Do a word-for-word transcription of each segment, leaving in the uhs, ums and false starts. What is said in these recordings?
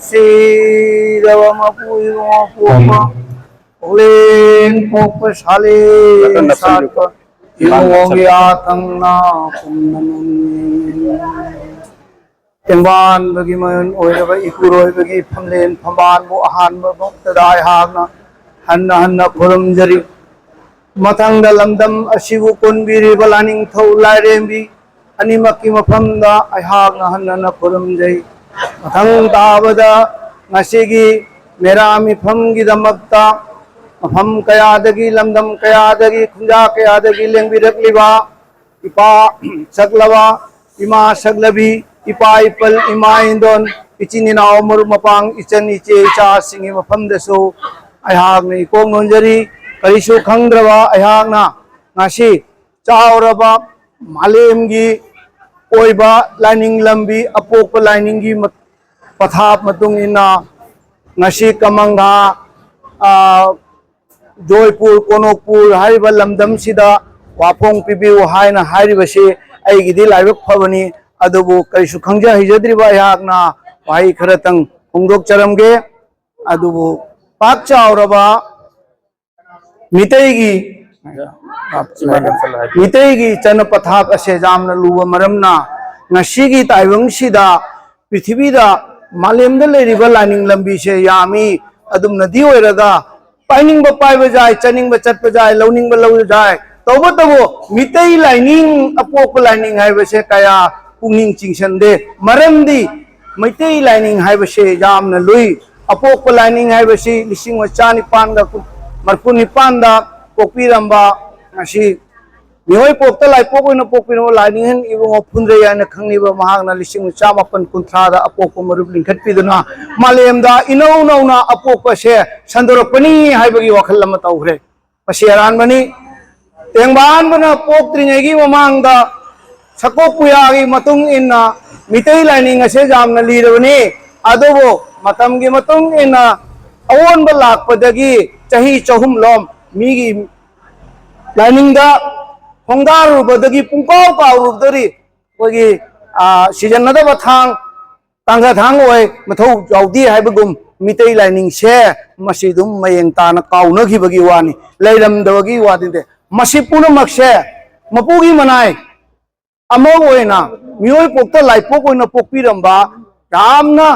ꯁꯤꯔꯕ ꯃꯄꯨ ꯏꯕꯨꯡꯉꯣ ꯄꯣꯛꯄ, ꯀꯣꯛꯂꯦꯟ ꯄꯣꯛꯄ ꯁꯥꯂꯦꯟ ꯁꯥꯠꯄ, ꯏꯕꯨꯡꯉꯣꯒꯤ ꯌꯥꯊꯪꯅ ꯄꯨꯝꯅꯃꯛꯅꯤ꯫ ꯇꯦꯡꯕꯥꯟꯕꯒꯤ ꯃꯌꯣꯟ ꯑꯣꯏꯔꯕ ꯏꯄꯨꯔꯣꯏꯕꯒꯤ ꯐꯝꯂꯦꯟ ꯐꯝꯕꯥꯜꯕꯨ ꯑꯍꯥꯟꯕ ꯃꯛꯇꯗ ꯑꯩꯍꯥꯛꯅ ꯍꯟꯅ ꯍꯟꯅ ꯈꯨꯔꯨꯝꯖꯔꯤ꯫ ꯃꯊꯪꯗ ꯂꯝꯗꯝ ꯑꯁꯤꯕꯨ ꯀꯣꯟꯕꯤꯔꯤꯕ ꯂꯥꯏꯅꯤꯡꯊꯧ ꯂꯥꯏꯔꯦꯝꯕꯤ ꯑꯅꯤꯃꯛꯀꯤ ꯃꯐꯝꯗ ꯑꯩꯍꯥꯛꯅ ꯍꯟꯅ ꯍꯟꯅ ꯈꯨꯔꯨꯝꯖꯩ꯫ ꯃꯊꯪ ꯇꯥꯕꯗ ꯉꯁꯤꯒꯤ ꯃꯦꯔꯥ ꯃꯤꯐꯝꯒꯤꯗꯃꯛꯇ ꯃꯐꯝ ꯀꯌꯥꯗꯒꯤ, ꯂꯝꯗꯝ ꯀꯌꯥꯗꯒꯤ, ꯈꯨꯟꯖꯥ ꯀꯌꯥꯗꯒꯤ ꯂꯦꯡꯕꯤꯔꯛꯂꯤꯕ ꯏꯄꯥ ꯁꯛꯂꯕ, ꯏꯃꯥ ꯁꯛꯂꯕꯤ, ꯏꯄꯥ ꯏꯄꯜ, ꯏꯃꯥ ꯏꯟꯗꯣꯟ, ꯏꯆꯤꯟ ꯏꯅꯥꯎ, ꯃꯔꯨꯞ ꯃꯄꯥꯡ, ꯏꯆꯟ ꯏꯆꯦ ꯏꯆꯥꯁꯤꯡꯒꯤ ꯃꯐꯝꯗꯁꯨ ꯑꯩꯍꯥꯛꯅ ꯏꯀꯣꯛ ꯅꯣꯟꯖꯔꯤ꯫ ꯀꯔꯤꯁꯨ ꯈꯪꯗ꯭ꯔꯕ ꯑꯩꯍꯥꯛꯅ ꯉꯁꯤ ꯆꯥꯎꯔꯕ ꯃꯥꯂꯦꯝꯒꯤ ꯑꯣꯏꯕ ꯂꯥꯏꯅꯤꯡ ꯂꯝꯕꯤ, ꯑꯄꯣꯛꯄ ꯂꯥꯏꯅꯤꯡꯒꯤ ꯃ-, ꯄꯊꯥꯞ ꯃꯇꯨꯡ ꯏꯟꯅ ꯉꯁꯤ ꯀꯃꯪꯒꯥ, ꯑ, ꯖꯣꯏꯄꯨꯔ, ꯀꯣꯅꯣꯛꯄꯨꯔ ꯍꯥꯏꯔꯤꯕ ꯂꯝꯗꯝꯁꯤꯗ ꯋꯥꯐꯣꯡ ꯄꯤꯕꯤꯌꯨ ꯍꯥꯏꯅ ꯍꯥꯏꯔꯤꯕꯁꯤ ꯑꯩꯒꯤꯗꯤ ꯂꯥꯏꯕꯛ ꯐꯕꯅꯤ꯫ ꯑꯗꯨꯕꯨ ꯀꯔꯤꯁꯨ ꯈꯪꯖ ꯍꯩꯖꯗ꯭ꯔꯤꯕ ꯑꯩꯍꯥꯛꯅ ꯋꯥꯍꯩ ꯈꯔꯇꯪ ꯐꯣꯡꯗꯣꯛꯆꯔꯝꯒꯦ꯫ ꯑꯗꯨꯕꯨ ꯄꯥꯛ ꯆꯥꯎꯔꯕ ꯃꯤꯇꯩꯒꯤ, ꯃꯤꯇꯩꯒꯤ ꯆꯠꯅ ꯄꯊꯥꯞ ꯑꯁꯦ ꯌꯥꯝꯅ ꯂꯨꯕ ꯃꯔꯝꯅ ꯉꯁꯤꯒꯤ ꯇꯥꯏꯕꯪꯁꯤꯗ ꯄ꯭ꯔꯤꯊꯤꯕꯤꯗ, ꯃꯥꯂꯦꯝꯗ ꯂꯩꯔꯤꯕ ꯂꯥꯏꯅꯤꯡ ꯂꯝꯕꯤꯁꯦ ꯌꯥꯝꯃꯤ꯫ ꯑꯗꯨꯝꯅꯗꯤ ꯑꯣꯏꯔꯒ ꯄꯥꯏꯅꯤꯡꯕ ꯄꯥꯏꯕ ꯌꯥꯏ, ꯆꯥꯅꯤꯡꯕ ꯆꯠꯄ ꯌꯥꯏ, ꯂꯧꯅꯤꯡꯕ ꯂꯧꯕ ꯌꯥꯏ꯫ ꯇꯧꯕꯇꯕꯨ ꯃꯤꯇꯩ ꯂꯥꯏꯅꯤꯡ, ꯑꯄꯣꯛꯄ ꯂꯥꯏꯅꯤꯡ ꯍꯥꯏꯕꯁꯦ ꯀꯌꯥ ꯄꯨꯛꯅꯤꯡ ꯆꯤꯡꯁꯟꯗꯦ꯫ ꯃꯔꯝꯗꯤ ꯃꯩꯇꯩ ꯂꯥꯏꯅꯤꯡ ꯍꯥꯏꯕꯁꯦ ꯌꯥꯝꯅ ꯂꯨꯏ꯫ ꯑꯄꯣꯛꯄ ꯂꯥꯏꯅꯤꯡ ꯍꯥꯏꯕꯁꯤ ꯂꯤꯁꯤꯡ ꯑꯃ ꯆꯥꯅꯤꯄꯥꯟꯒ ꯃꯔꯤꯐꯨ ꯅꯤꯄꯥꯟꯗ ꯄꯣꯛꯄꯤꯔꯝꯕ, ꯉꯁꯤ ꯃꯤꯑꯣꯏ ꯄꯣꯛꯇ ꯂꯥꯏꯄꯣꯛ ꯑꯣꯏꯅ ꯄꯣꯛꯄꯤꯔꯝꯕ ꯂꯥꯏꯅꯤꯡꯊꯧ ꯏꯕꯨꯡꯉꯣ ꯐꯨꯟꯗ꯭ꯔꯩ ꯍꯥꯏꯅ ꯈꯪꯅꯕ ꯃꯍꯥꯛꯅ ꯂꯤꯁꯤꯡ ꯑꯃ ꯆꯥꯃꯥꯄꯟ ꯀꯨꯟꯊ꯭ꯔꯥꯗ ꯑꯄꯣꯛꯄ ꯃꯔꯨꯞ ꯂꯤꯡꯈꯠꯄꯤꯗꯨꯅ ꯃꯥꯂꯦꯝꯗ ꯏꯅꯧ ꯅꯧꯅ ꯑꯄꯣꯛꯄꯁꯦ ꯁꯟꯗꯣꯔꯛꯄꯅꯤ ꯍꯥꯏꯕꯒꯤ ꯋꯥꯈꯜ ꯑꯃ ꯇꯧꯈ꯭ꯔꯦ꯫ ꯃꯁꯤ ꯑꯔꯥꯟꯕꯅꯤ꯫ ꯇꯦꯡꯕꯥꯟꯕꯅ ꯄꯣꯛꯇ꯭ꯔꯤꯉꯩꯒꯤ ꯃꯃꯥꯡꯗ ꯁꯀꯣꯛ ꯄꯨꯌꯥꯒꯤ ꯃꯇꯨꯡ ꯏꯟꯅ ꯃꯤꯇꯩ ꯂꯥꯏꯅꯤꯡ ꯑꯁꯦ ꯌꯥꯝꯅ ꯂꯤꯔꯕꯅꯤ꯫ ꯑꯗꯨꯕꯨ ꯃꯇꯝꯒꯤ ꯃꯇꯨꯡ ꯏꯟꯅ ꯑꯑꯣꯟꯕ ꯂꯥꯛꯄꯗꯒꯤ ꯆꯍꯤ ꯆꯍꯨꯝꯂꯣꯝ ꯃꯤꯒꯤ ꯂꯥꯏꯅꯤꯡꯗ ꯈꯣꯡꯗꯥꯔꯨꯕꯗꯒꯤ ꯄꯨꯡꯀꯥꯎ ꯀꯥꯎꯔꯨꯕꯗꯒꯤ ꯑꯩꯈꯣꯏꯒꯤ, ꯑ, ꯁꯤꯖꯤꯟꯅꯗꯕ ꯊꯥꯡ, ꯇꯥꯡꯒ ꯊꯥꯡ ꯑꯣꯏ, ꯃꯊꯧ ꯌꯥꯎꯗꯦ ꯍꯥꯏꯕꯒꯨꯝ ꯃꯤꯇꯩ ꯂꯥꯏꯅꯤꯡꯁꯦ ꯃꯁꯤ ꯑꯗꯨꯝ ꯃꯌꯦꯡ ꯇꯥꯅ ꯀꯥꯎꯅꯈꯤꯕꯒꯤ ꯋꯥꯅꯤ, ꯂꯩꯔꯝꯗꯕꯒꯤ ꯋꯥꯗꯤ ꯅꯠꯇꯦ꯫ ꯃꯁꯤ ꯄꯨꯝꯅꯃꯛꯁꯦ ꯃꯄꯨꯒꯤ ꯃꯅꯥꯏ ꯑꯃ ꯑꯣꯏꯅ ꯃꯤꯑꯣꯏ ꯄꯣꯛꯇ ꯂꯥꯏꯄꯣꯛ ꯑꯣꯏꯅ ꯄꯣꯛꯄꯤꯔꯝꯕ, ꯌꯥꯝꯅ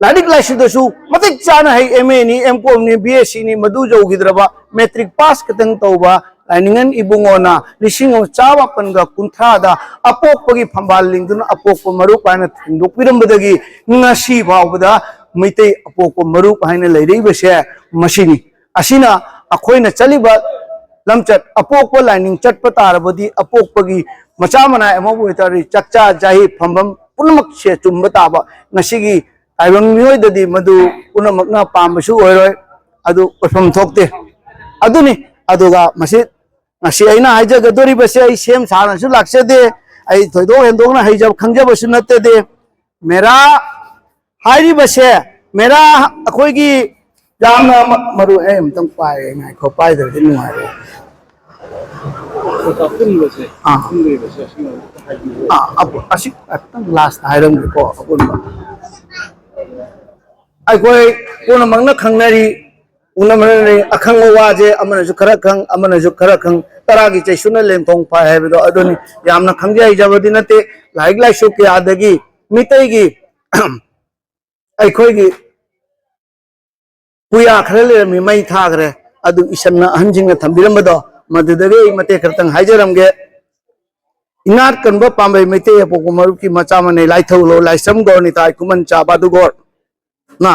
ꯂꯥꯏꯔꯤꯛ ꯂꯥꯏꯁꯨꯗꯁꯨ ꯃꯇꯤꯛ ꯆꯥꯅ ꯍꯩ, ꯑꯦꯝ ꯑꯦꯅꯤ, ꯑꯦꯝ ꯀꯣꯝꯅꯤ, ꯕꯤ ꯑꯦꯁ ꯁꯤꯅꯤ, ꯃꯗꯨ ꯌꯧꯈꯤꯗ꯭ꯔꯕ ꯃꯦꯇ꯭ꯔꯤꯛ ꯄꯥꯁ ꯈꯛꯇꯪ ꯇꯧꯕ ꯂꯥꯏꯅꯤꯡꯉꯟ ꯏꯕꯨꯡꯉꯣꯅ ꯂꯤꯁꯤꯡ ꯑꯃ ꯆꯥꯃꯥꯄꯟꯒ ꯀꯨꯟꯊ꯭ꯔꯥꯗ ꯑꯄꯣꯛꯄꯒꯤ ꯐꯝꯕꯥꯜ ꯂꯤꯡꯗꯨꯅ ꯑꯄꯣꯛꯄ ꯃꯔꯨꯞ ꯍꯥꯏꯅ ꯊꯦꯡꯗꯣꯛꯄꯤꯔꯝꯕꯗꯒꯤ ꯉꯁꯤ ꯐꯥꯎꯕꯗ ꯃꯩꯇꯩ ꯑꯄꯣꯛꯄ ꯃꯔꯨꯞ ꯍꯥꯏꯅ ꯂꯩꯔꯛꯏꯕꯁꯦ ꯃꯁꯤꯅꯤ꯫ ꯑꯁꯤꯅ ꯑꯩꯈꯣꯏꯅ ꯆꯠꯂꯤꯕ ꯂꯝꯆꯠ, ꯑꯄꯣꯛꯄ ꯂꯥꯏꯅꯤꯡ ꯆꯠꯄ ꯇꯥꯔꯕꯗꯤ ꯑꯄꯣꯛꯄꯒꯤ ꯃꯆꯥ ꯃꯅꯥꯏ ꯑꯃꯕꯨ ꯑꯣꯏꯇꯥꯔꯗꯤ ꯆꯥꯛꯆꯥ ꯆꯥꯍꯤ ꯐꯝꯐꯝ ꯄꯨꯝꯅꯃꯛꯁꯦ ꯆꯨꯝꯕ ꯇꯥꯕ꯫ ꯉꯁꯤꯒꯤ ꯇꯥꯏꯕꯪ ꯃꯤꯑꯣꯏꯗꯗꯤ ꯃꯗꯨ ꯄꯨꯝꯅꯃꯛꯅ ꯄꯥꯝꯕꯁꯨ ꯑꯣꯏꯔꯣꯏ꯫ ꯑꯗꯨ ꯑꯣꯏꯐꯝ ꯊꯣꯛꯇꯦ꯫ ꯑꯗꯨꯅꯤ꯫ ꯑꯗꯨꯒ ꯃꯁꯤ ꯉꯁꯤ ꯑꯩꯅ ꯍꯥꯏꯖꯒꯗꯧꯔꯤꯕꯁꯦ ꯑꯩ ꯁꯦꯝ ꯁꯥꯅꯁꯨ ꯂꯥꯛꯆꯗꯦ, ꯑꯩ ꯊꯣꯏꯗꯣꯛ ꯍꯦꯟꯗꯣꯛꯅ ꯍꯩꯖꯕ ꯈꯪꯖꯕꯁꯨ ꯅꯠꯆꯗꯦ꯫ ꯃꯦꯔꯥ ꯍꯥꯏꯔꯤꯕꯁꯦ, ꯃꯦꯔꯥ ꯑꯩꯈꯣꯏꯒꯤ ꯌꯥꯝꯅ ꯃ-, ꯃꯔꯨ ꯑꯩ ꯑꯝꯇꯪ ꯄꯥꯏ, ꯉꯥꯏꯈꯣ, ꯄꯥꯏꯗ꯭ꯔꯗꯤ ꯅꯨꯡꯉꯥꯏꯔꯣꯏ꯫ ꯑꯄꯨꯟꯕꯁꯦ, ꯑꯥ꯫ ꯑꯄꯨꯟꯕꯁꯦ ꯑꯁꯤꯃ ꯑꯝꯇ ꯍꯥꯏꯕꯤꯌꯨ꯫ ꯑꯥ, ꯑꯄꯨ-, ꯑꯁꯤ ꯈꯛꯇꯪ ꯂꯥꯁꯇ ꯍꯥꯏꯔꯝꯒꯦꯀꯣ, ꯑꯄꯨꯟꯕ꯫ ꯑꯩꯈꯣꯏ ꯄꯨꯝꯅꯃꯛꯅ ꯈꯪꯅꯔꯤ, ꯎꯅꯕꯅꯤ, ꯑꯈꯪꯕ ꯋꯥꯁꯦ ꯑꯃꯅꯁꯨ ꯈꯔ ꯈꯪ, ꯑꯃꯅꯁꯨ ꯈꯔ ꯈꯪ, ꯇꯔꯥꯒꯤ ꯆꯩꯁꯨꯅ ꯂꯦꯟꯊꯣꯡ ꯐꯥꯏ ꯍꯥꯏꯕꯗꯣ ꯑꯗꯨꯅꯤ꯫ ꯌꯥꯝꯅ ꯈꯪꯖ ꯍꯩꯖꯕꯗꯤ ꯅꯠꯇꯦ, ꯂꯥꯏꯔꯤꯛ ꯂꯥꯏꯁꯨ ꯀꯌꯥꯗꯒꯤ ꯃꯤꯇꯩꯒꯤ ꯑꯩꯈꯣꯏꯒꯤ ꯄꯨꯌꯥ ꯈꯔ ꯂꯩꯔꯝꯃꯤ, ꯃꯩ ꯊꯥꯈ꯭ꯔꯦ꯫ ꯑꯗꯨ ꯏꯁꯟꯅ ꯑꯍꯟꯁꯤꯡꯅ ꯊꯝꯕꯤꯔꯝꯕꯗꯣ, ꯃꯗꯨꯗꯒꯤ ꯑꯩ ꯃꯇꯦꯛ ꯈꯔꯇꯪ ꯍꯥꯏꯖꯔꯝꯒꯦ꯫ ꯏꯅꯥꯠ ꯀꯟꯕ ꯄꯥꯝꯕꯩ ꯃꯩꯇꯩ ꯑꯄꯣꯛꯄ ꯃꯔꯨꯞꯀꯤ ꯃꯆꯥ ꯃꯅꯩ ꯂꯥꯏꯊꯧꯂꯣ ꯂꯥꯏꯁ꯭ꯔꯝ ꯒꯣꯔ ꯅꯤꯇꯥꯏ ꯈꯨꯃꯟ ꯆꯥ ꯕꯥꯗꯨꯒꯣꯔ ꯅ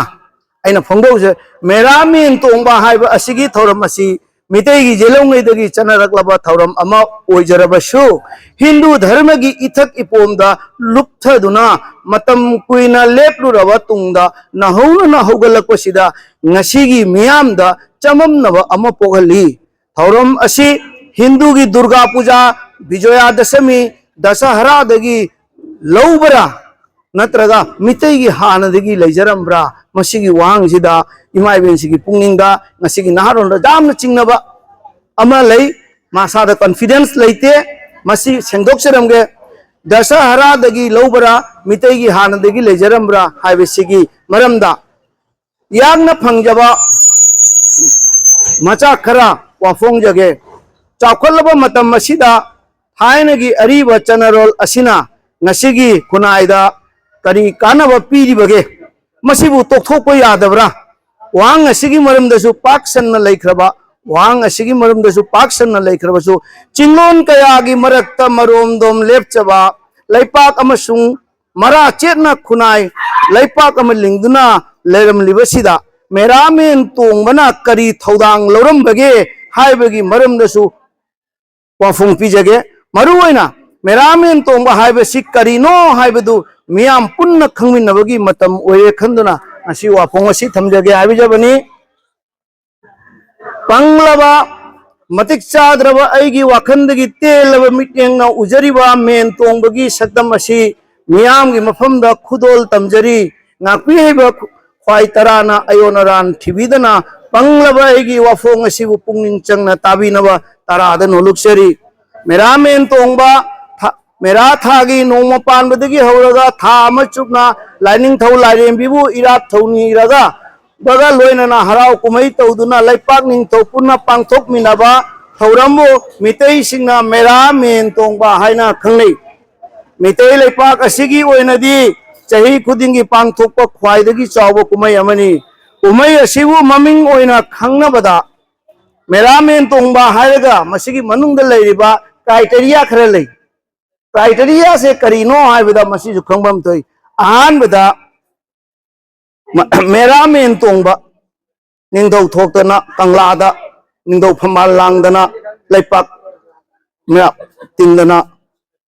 ꯑꯩꯅ ꯐꯣꯡꯗꯣꯛꯎꯁꯦ꯫ ꯃꯦꯔꯥ ꯃꯦꯟ ꯇꯣꯡꯕ ꯍꯥꯏꯕ ꯑꯁꯤꯒꯤ ꯊꯧꯔꯝ ꯑꯁꯤ ꯃꯤꯇꯩꯒꯤ ꯌꯦꯜꯍꯧꯉꯩꯗꯒꯤ ꯆꯠꯅꯔꯛꯂꯕ ꯊꯧꯔꯝ ꯑꯃ ꯑꯣꯏꯖꯔꯕꯁꯨ, ꯍꯤꯟꯗꯨ ꯙꯔꯃꯒꯤ ꯏꯊꯛ ꯏꯄꯣꯝꯗ ꯂꯨꯞꯊꯗꯨꯅ ꯃꯇꯝ ꯀꯨꯏꯅ ꯂꯦꯞꯂꯨꯔꯕ ꯇꯨꯡꯗ ꯅꯧꯍꯧꯅꯅ ꯍꯧꯒꯠꯂꯛꯄꯁꯤꯗ ꯉꯁꯤꯒꯤ ꯃꯤꯌꯥꯝꯗ ꯆꯃꯝꯅꯕ ꯑꯃ ꯄꯣꯛꯍꯜꯂꯤ꯫ ꯊꯧꯔꯝ ꯑꯁꯤ ꯍꯤꯟꯗꯨꯒꯤ ꯗꯨꯔꯒꯥ ꯄꯨꯖꯥ, ꯕꯤꯖꯣꯌꯥꯗꯁꯃꯤ, ꯗꯁꯍꯔꯥꯗꯒꯤ ꯂꯧꯕ꯭ꯔꯥ? ꯅꯠꯇ꯭ꯔꯒ ꯃꯤꯇꯩꯒꯤ ꯍꯥꯟꯅꯗꯒꯤ ꯂꯩꯖꯔꯝꯕ꯭ꯔꯥ? ꯃꯁꯤꯒꯤ ꯋꯥꯍꯪꯁꯤꯗ ꯏꯃꯥ ꯏꯕꯦꯟꯁꯤꯒꯤ ꯄꯨꯛꯅꯤꯡꯗ ꯉꯁꯤꯒꯤ ꯅꯍꯥꯔꯣꯟꯗ ꯌꯥꯝꯅ ꯆꯤꯡꯅꯕ ꯑꯃ ꯂꯩ꯫ ꯃꯁꯥꯗ confidence ꯂꯩꯇꯦ꯫ ꯃꯁꯤ ꯁꯦꯡꯗꯣꯛꯆꯔꯝꯒꯦ꯫ ꯗꯁꯍꯔꯥꯗꯒꯤ ꯂꯧꯕ꯭ꯔꯥ, ꯃꯤꯇꯩꯒꯤ ꯍꯥꯟꯅꯗꯒꯤ ꯂꯩꯖꯔꯝꯕ꯭ꯔꯥ ꯍꯥꯏꯕꯁꯤꯒꯤ ꯃꯔꯝꯗ ꯌꯥꯡꯅ ꯐꯪꯖꯕ ꯃꯆꯥꯛ ꯈꯔ ꯋꯥꯐꯣꯡꯖꯒꯦ꯫ ꯆꯥꯎꯈꯠꯂꯕ ꯃꯇꯝ ꯑꯁꯤꯗ ꯊꯥꯏꯅꯒꯤ ꯑꯔꯤꯕ ꯆꯠꯅꯔꯣꯜ ꯑꯁꯤꯅ ꯉꯁꯤꯒꯤ ꯈꯨꯟꯅꯥꯏꯗ ꯀꯔꯤ ꯀꯥꯟꯅꯕ ꯄꯤꯔꯤꯕꯒꯦ? ꯃꯁꯤꯕꯨ ꯇꯣꯛꯊꯣꯛꯄ ꯌꯥꯗꯕ꯭ꯔꯥ? ꯋꯥꯍꯪ ꯑꯁꯤꯒꯤ ꯃꯔꯝꯗꯁꯨ ꯄꯥꯛ ꯁꯟꯅ ꯂꯩꯈ꯭ꯔꯕ, ꯋꯥꯍꯪ ꯑꯁꯤꯒꯤ ꯃꯔꯝꯗꯁꯨ ꯄꯥꯛ ꯁꯟꯅ ꯂꯩꯈ꯭ꯔꯕꯁꯨ, ꯆꯤꯡꯂꯣꯟ ꯀꯌꯥꯒꯤ ꯃꯔꯛꯇ ꯃꯔꯣꯝꯗꯣꯝ ꯂꯦꯞꯆꯕ ꯂꯩꯄꯥꯛ ꯑꯃꯁꯨꯡ ꯃꯔꯥ ꯆꯦꯠꯅ ꯈꯨꯟꯅꯥꯏ ꯂꯩꯄꯥꯛ ꯑꯃ ꯂꯤꯡꯗꯨꯅ ꯂꯩꯔꯝꯂꯤꯕꯁꯤꯗ ꯃꯦꯔꯥꯃꯦꯟ ꯇꯣꯡꯕꯅ ꯀꯔꯤ ꯊꯧꯗꯥꯡ ꯂꯧꯔꯝꯕꯒꯦ ꯍꯥꯏꯕꯒꯤ ꯃꯔꯝꯗꯁꯨ ꯋꯥꯐꯣꯡ ꯄꯤꯖꯒꯦ꯫ ꯃꯔꯨꯑꯣꯏꯅ ꯃꯦꯔꯥꯃꯦꯟ ꯇꯣꯡꯕ ꯍꯥꯏꯕꯁꯤ ꯀꯔꯤꯅꯣ ꯍꯥꯏꯕꯗꯨ ꯃꯤꯌꯥꯝ ꯄꯨꯟꯅ ꯈꯪꯃꯤꯟꯅꯕꯒꯤ ꯃꯇꯝ ꯑꯣꯏꯔꯦ ꯈꯟꯗꯨꯅ ꯉꯁꯤ ꯋꯥꯐꯣꯡ ꯑꯁꯤ ꯊꯝꯖꯒꯦ ꯍꯥꯏꯕꯤꯖꯕꯅꯤ꯫ ꯄꯪꯂꯕ, ꯃꯇꯤꯛ ꯆꯥꯗ꯭ꯔꯕ ꯑꯩꯒꯤ ꯋꯥꯈꯜꯗꯒꯤ ꯇꯦꯜꯂꯕ ꯃꯤꯠꯌꯦꯡꯅ ꯎꯖꯔꯤꯕ ꯃꯦꯟ ꯇꯣꯡꯕꯒꯤ ꯁꯛꯇꯝ ꯑꯁꯤ ꯃꯤꯌꯥꯝꯒꯤ ꯃꯐꯝꯗ ꯈꯨꯗꯣꯜ ꯇꯝꯖꯔꯤ꯫ ꯉꯥꯛꯄꯤ ꯍꯩꯕ ꯈ꯭ꯋꯥꯏ ꯇꯔꯥꯅ ꯑꯌꯣꯟ ꯑꯔꯥꯟ ꯊꯤꯕꯤꯗꯅ ꯄꯪꯂꯕ ꯑꯩꯒꯤ ꯋꯥꯐꯣꯡ ꯑꯁꯤꯕꯨ ꯄꯨꯛꯅꯤꯡ ꯆꯪꯅ ꯇꯥꯕꯤꯅꯕ ꯇꯔꯥꯗ ꯅꯣꯂꯨꯛꯆꯔꯤ꯫ ꯃꯦꯔꯥꯃꯦꯟ ꯇꯣꯡꯕ ꯊꯥ-, ꯃꯦꯔꯥ ꯊꯥꯒꯤ ꯅꯣꯡꯃ ꯄꯥꯟꯕꯗꯒꯤ ꯍꯧꯔꯒ ꯊꯥ ꯑꯃ ꯆꯨꯞꯅ ꯂꯥꯏꯅꯤꯡꯊꯧ ꯂꯥꯏꯔꯦꯝꯕꯤꯕꯨ ꯏꯔꯥꯠ ꯊꯧꯅꯤꯔꯒ ꯕꯒ ꯂꯣꯏꯅꯅ ꯍꯔꯥꯎ ꯀꯨꯝꯍꯩ ꯇꯧꯗꯨꯅ ꯂꯩꯄꯥꯛ ꯅꯤꯡꯊꯧ ꯄꯨꯟꯅ ꯄꯥꯡꯊꯣꯛꯃꯤꯟꯅꯕ ꯊꯧꯔꯝꯕꯨ ꯃꯤꯇꯩꯁꯤꯡꯅ ꯃꯦꯔꯥ ꯃꯦꯟ ꯇꯣꯡꯕ ꯍꯥꯏꯅ ꯈꯪꯅꯩ꯫ ꯃꯤꯇꯩ ꯂꯩꯄꯥꯛ ꯑꯁꯤꯒꯤ ꯑꯣꯏꯅꯗꯤ ꯆꯍꯤ ꯈꯨꯗꯤꯡꯒꯤ ꯄꯥꯡꯊꯣꯛꯄ ꯈ꯭ꯋꯥꯏꯗꯒꯤ ꯆꯥꯎꯕ ꯀꯨꯝꯍꯩ ꯑꯃꯅꯤ꯫ ꯀꯨꯝꯍꯩ ꯑꯁꯤꯕꯨ ꯃꯃꯤꯡ ꯑꯣꯏꯅ ꯈꯪꯅꯕꯗ ꯃꯦꯔꯥ ꯃꯦꯟ ꯇꯣꯡꯕ ꯍꯥꯏꯔꯒ ꯃꯁꯤꯒꯤ ꯃꯅꯨꯡꯗ ꯂꯩꯔꯤꯕ criteria ꯈꯔ ꯂꯩ꯫ Criteriaꯁꯦ ꯀꯔꯤꯅꯣ ꯍꯥꯏꯕꯗ ꯃꯁꯤꯁꯨ ꯈꯪꯐꯝ ꯊꯣꯛꯏ꯫ ꯑꯍꯥꯟꯕꯗ ꯃ-, ꯃꯦꯔꯥ ꯃꯦꯟ ꯇꯣꯡꯕ, ꯅꯤꯡꯊꯧ ꯊꯣꯛꯇꯅ ꯀꯪꯂꯥꯗ ꯅꯤꯡꯊꯧ ꯐꯝꯕꯥꯜ ꯂꯥꯡꯗꯅ ꯂꯩꯄꯥꯛ ꯃꯦꯔꯥ ꯇꯤꯟꯗꯅ,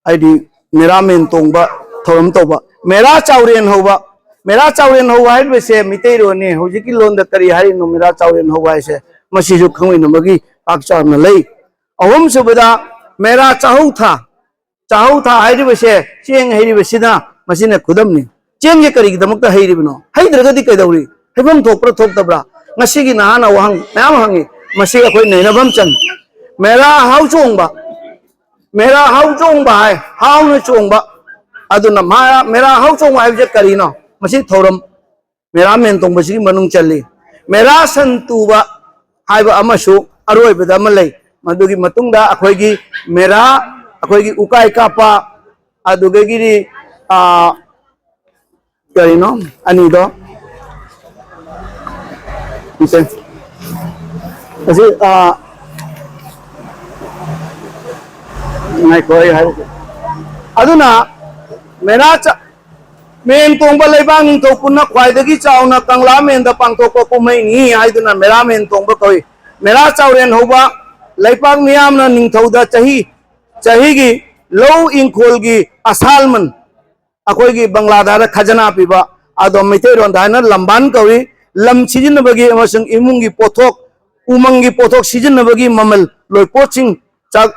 ꯍꯥꯏꯗꯤ ꯃꯦꯔꯥ ꯃꯦꯟ ꯇꯣꯡꯕ ꯊꯧꯔꯝ ꯇꯧꯕ꯫ ꯃꯦꯔꯥ ꯆꯥꯎꯔꯦꯟ ꯍꯧꯕ, ꯃꯦꯔꯥ ꯆꯥꯎꯔꯦꯟ ꯍꯧꯕ ꯍꯥꯏꯔꯤꯕꯁꯦ ꯃꯤꯇꯩꯔꯣꯟꯅꯤ꯫ ꯍꯧꯖꯤꯛꯀꯤ ꯂꯣꯟꯗ ꯀꯔꯤ ꯍꯥꯏꯔꯤꯅꯣ ꯃꯦꯔꯥ ꯆꯥꯎꯔꯦꯟ ꯍꯧꯕ ꯍꯥꯏꯁꯦ? ꯃꯁꯤꯁꯨ ꯈꯪꯃꯤꯟꯅꯕꯒꯤ ꯄꯥꯛ ꯆꯥꯎꯅ ꯂꯩ꯫ ꯑꯍꯨꯝꯁꯨꯕꯗ ꯃꯦꯔꯥ ꯆꯥꯍꯧ ꯊꯥ꯫ ꯆꯥꯍꯧ ꯊꯥ ꯍꯥꯏꯔꯤꯕꯁꯦ ꯆꯦꯡ ꯍꯩꯔꯤꯕꯁꯤꯅ ꯃꯁꯤꯅ ꯈꯨꯗꯝꯅꯤ꯫ ꯆꯦꯡꯁꯦ ꯀꯔꯤꯒꯤꯗꯃꯛꯇ ꯍꯩꯔꯤꯕꯅꯣ? ꯍꯩꯗ꯭ꯔꯒꯗꯤ ꯀꯩꯗꯧꯔꯤ? ꯍꯩꯐꯝ ꯊꯣꯛꯄ꯭ꯔꯥ ꯊꯣꯛꯇꯕ꯭ꯔꯥ? ꯉꯁꯤꯒꯤ ꯅꯍꯥꯅ ꯋꯥꯍꯪ ꯃꯌꯥꯝ ꯍꯪꯉꯤ꯫ ꯃꯁꯤ ꯑꯩꯈꯣꯏ ꯅꯩꯅꯕ ꯑꯃ ꯆꯪꯉꯤ꯫ ꯃꯦꯔꯥ ꯍꯥꯎ ꯆꯣꯡꯕ, ꯃꯦꯔꯥ ꯍꯥꯎ ꯆꯣꯡꯕ ꯍꯥꯏ, ꯍꯥꯎꯅ ꯆꯣꯡꯕ꯫ ꯑꯗꯨꯅ ꯃꯥ-, ꯃꯦꯔꯥ ꯍꯥꯎ ꯆꯣꯡꯕ ꯍꯥꯏꯕꯁꯦ ꯀꯔꯤꯅꯣ? ꯃꯁꯤ ꯊꯧꯔꯝ ꯃꯦꯔꯥ ꯃꯦꯟ ꯇꯣꯡꯕꯁꯤꯒꯤ ꯃꯅꯨꯡ ꯆꯜꯂꯤ꯫ ꯃꯦꯔꯥ ꯁꯟ ꯇꯨꯕ ꯍꯥꯏꯕ ꯑꯃꯁꯨ ꯑꯔꯣꯏꯕꯗ ꯑꯃ ꯂꯩ꯫ ꯃꯗꯨꯒꯤ ꯃꯇꯨꯡꯗ ꯑꯩꯈꯣꯏꯒꯤ ꯃꯦꯔꯥ, ꯑꯩꯈꯣꯏꯒꯤ ꯎꯀꯥꯏ ꯀꯥꯞꯄ, ꯑꯗꯨꯗꯒꯤꯗꯤ, ꯑꯥ, ꯀꯔꯤꯅꯣ ꯑꯅꯤꯗꯣ? ꯅꯠꯇꯦ꯫ ꯑꯁꯤ, ꯑꯥ, ꯉꯥꯏꯈꯣ, ꯑꯩ ꯍꯥꯏꯔꯛꯀꯦ꯫ ꯑꯗꯨꯅ ꯃꯦꯔꯥ ꯆ-, ꯃꯦꯟ ꯇꯣꯡꯕ ꯂꯩꯕꯥꯛ ꯅꯤꯡꯊꯧ ꯄꯨꯟꯅ ꯈ꯭ꯋꯥꯏꯗꯒꯤ ꯆꯥꯎꯅ ꯀꯪꯂꯥ ꯃꯦꯟꯗ ꯄꯥꯡꯊꯣꯛꯄ ꯀꯨꯝꯍꯩꯅꯤ ꯍꯥꯏꯗꯨꯅ ꯃꯦꯔꯥ ꯃꯦꯟ ꯇꯣꯡꯕ ꯀꯧꯏ꯫ ꯃꯦꯔꯥ ꯆꯥꯎꯔꯦꯟ ꯍꯧꯕ ꯂꯩꯄꯥꯛ ꯃꯤꯌꯥꯝꯅ ꯅꯤꯡꯊꯧꯗ ꯆꯍꯤ, ꯆꯍꯤꯒꯤ ꯂꯧ ꯏꯪꯈꯣꯜꯒꯤ ꯑꯁꯥꯜꯃꯟ, ꯑꯩꯈꯣꯏꯒꯤ ꯕꯪꯒ꯭ꯂꯥꯗ ꯍꯥꯏꯔ ꯈꯖꯅꯥ ꯄꯤꯕ, ꯑꯗꯣ ꯃꯩꯇꯩꯔꯣꯟꯗ ꯍꯥꯏꯅ ꯂꯝꯕꯥꯟ ꯀꯧꯏ꯫ ꯂꯝ ꯁꯤꯖꯤꯟꯅꯕꯒꯤ ꯑꯃꯁꯨꯡ ꯏꯃꯨꯡꯒꯤ ꯄꯣꯠꯊꯣꯛ, ꯎꯃꯪꯒꯤ ꯄꯣꯠꯊꯣꯛ ꯁꯤꯖꯤꯟꯅꯕꯒꯤ ꯃꯃꯜ, ꯂꯣꯏꯄꯣꯠꯁꯤꯡ, ꯆꯥꯛ,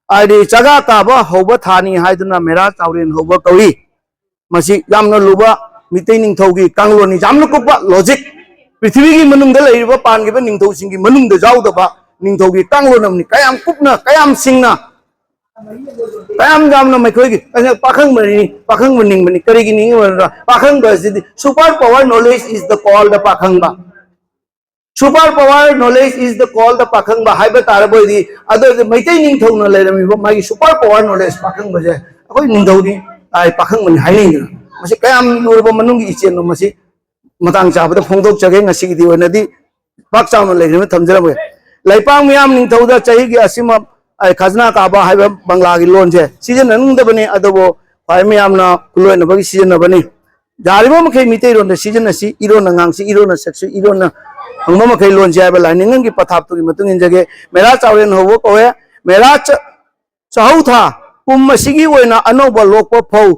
ꯍꯥꯏꯗꯤ ꯆꯒꯥ ꯀꯥꯕ ꯍꯧꯕ ꯊꯥꯅꯤ ꯍꯥꯏꯗꯨꯅ ꯃꯦꯔꯥ ꯆꯥꯎꯔꯦꯟ ꯍꯧꯕ ꯀꯧꯏ꯫ ꯃꯁꯤ ꯌꯥꯝꯅ ꯂꯨꯕ ꯃꯤꯇꯩ ꯅꯤꯡꯊꯧꯒꯤ ꯀꯥꯡꯂꯣꯟꯅꯤ, ꯌꯥꯝꯅ ꯀꯨꯞꯄ logic꯫ ꯄ꯭ꯔꯤꯊꯤꯕꯤꯒꯤ ꯃꯅꯨꯡꯗ ꯂꯩꯔꯤꯕ ꯄꯥꯟꯈꯤꯕ ꯅꯤꯡꯊꯧꯁꯤꯡꯒꯤ ꯃꯅꯨꯡꯗ ꯌꯥꯎꯗꯕ ꯅꯤꯡꯊꯧꯒꯤ ꯀꯥꯡꯂꯣꯟ ꯑꯃꯅꯤ꯫ ꯀꯌꯥꯝ ꯀꯨꯞꯅ, ꯀꯌꯥꯝ ꯁꯤꯡꯅ, ꯀꯌꯥꯝ ꯌꯥꯝꯅ ꯃꯈꯣꯏꯒꯤ, ꯑꯩꯅ ꯄꯥꯈꯪꯕꯅꯤ, ꯄꯥꯈꯪꯕ ꯅꯤꯡꯕꯅꯤ꯫ ꯀꯔꯤꯒꯤ ꯅꯤꯡꯉꯤꯕꯅꯣ? ꯄꯥꯈꯪꯕ ꯑꯁꯤꯗꯤ super power knowledge is the called Pakhangba. Super power knowledge is the called ꯄꯥꯈꯪꯕ ꯍꯥꯏꯕ ꯇꯥꯔꯕ ꯑꯣꯏꯗꯤ, ꯑꯗꯨ ꯑꯣꯏꯔꯗꯤ ꯃꯩꯇꯩ ꯅꯤꯡꯊꯧꯅ ꯂꯩꯔꯝꯃꯤꯕ ꯃꯥꯒꯤ super power knowledge ꯄꯥꯈꯪꯕꯁꯦ ꯑꯩꯈꯣꯏ ꯅꯤꯡꯊꯧꯅꯤ, ꯑꯥꯏ, ꯄꯥꯈꯪꯕꯅꯤ ꯍꯥꯏꯅꯩꯗꯅ꯫ ꯃꯁꯤ ꯀꯌꯥꯝ ꯂꯨꯔꯕ ꯃꯅꯨꯡꯒꯤ ꯏꯆꯦꯜꯅꯣ, ꯃꯁꯤ ꯃꯇꯥꯡ ꯆꯥꯕꯗ ꯐꯣꯡꯗꯣꯛꯆꯒꯦ꯫ ꯉꯁꯤꯒꯤꯗꯤ ꯑꯣꯏꯅꯗꯤ ꯄꯥꯛ ꯆꯥꯎꯅ ꯂꯩꯈ꯭ꯔꯦꯅ ꯊꯝꯖꯔꯝꯒꯦ꯫ ꯂꯩꯄꯥꯛ ꯃꯤꯌꯥꯝ ꯅꯤꯡꯊꯧꯗ ꯆꯍꯤꯒꯤ ꯑꯁꯤꯃ, ꯑꯩ, ꯈꯖꯅꯥ ꯀꯥꯕ ꯍꯥꯏꯕ ꯕꯪꯒ꯭ꯂꯥꯒꯤ ꯂꯣꯟꯁꯦ ꯁꯤꯖꯤꯟꯅꯅꯤꯡꯗꯕꯅꯤ, ꯑꯗꯨꯕꯨ ꯈ꯭ꯋꯥꯏ ꯃꯌꯥꯝꯅ ꯈꯨꯂꯣꯏꯅꯕꯒꯤ ꯁꯤꯖꯤꯟꯅꯕꯅꯤ꯫ ꯌꯥꯔꯤꯕ ꯃꯈꯩ ꯃꯤꯇꯩꯔꯣꯟꯗ ꯁꯤꯖꯤꯟꯅꯁꯤ, ꯏꯔꯣꯟꯅ ꯉꯥꯡꯁꯤ, ꯏꯔꯣꯟꯅ ꯁꯛꯁꯤ, ꯏꯔꯣꯟꯅ ꯐꯪꯕ ꯃꯈꯩ ꯂꯣꯟꯁꯤ ꯍꯥꯏꯕ ꯂꯥꯏꯅꯤꯡ ꯑꯃꯒꯤ ꯄꯊꯥꯞꯇꯨꯒꯤ ꯃꯇꯨꯡ ꯏꯟꯖꯒꯦ꯫ ꯃꯦꯔꯥ ꯆꯥꯎꯔꯦꯟ ꯍꯧꯕ ꯀꯧꯋꯦ꯫ ꯃꯦꯔꯥ ꯆ-, ꯆꯍꯧ ꯊꯥ, ꯀꯨꯝ ꯑꯁꯤꯒꯤ ꯑꯣꯏꯅ ꯑꯅꯧꯕ ꯂꯣꯛꯄ ꯐꯧ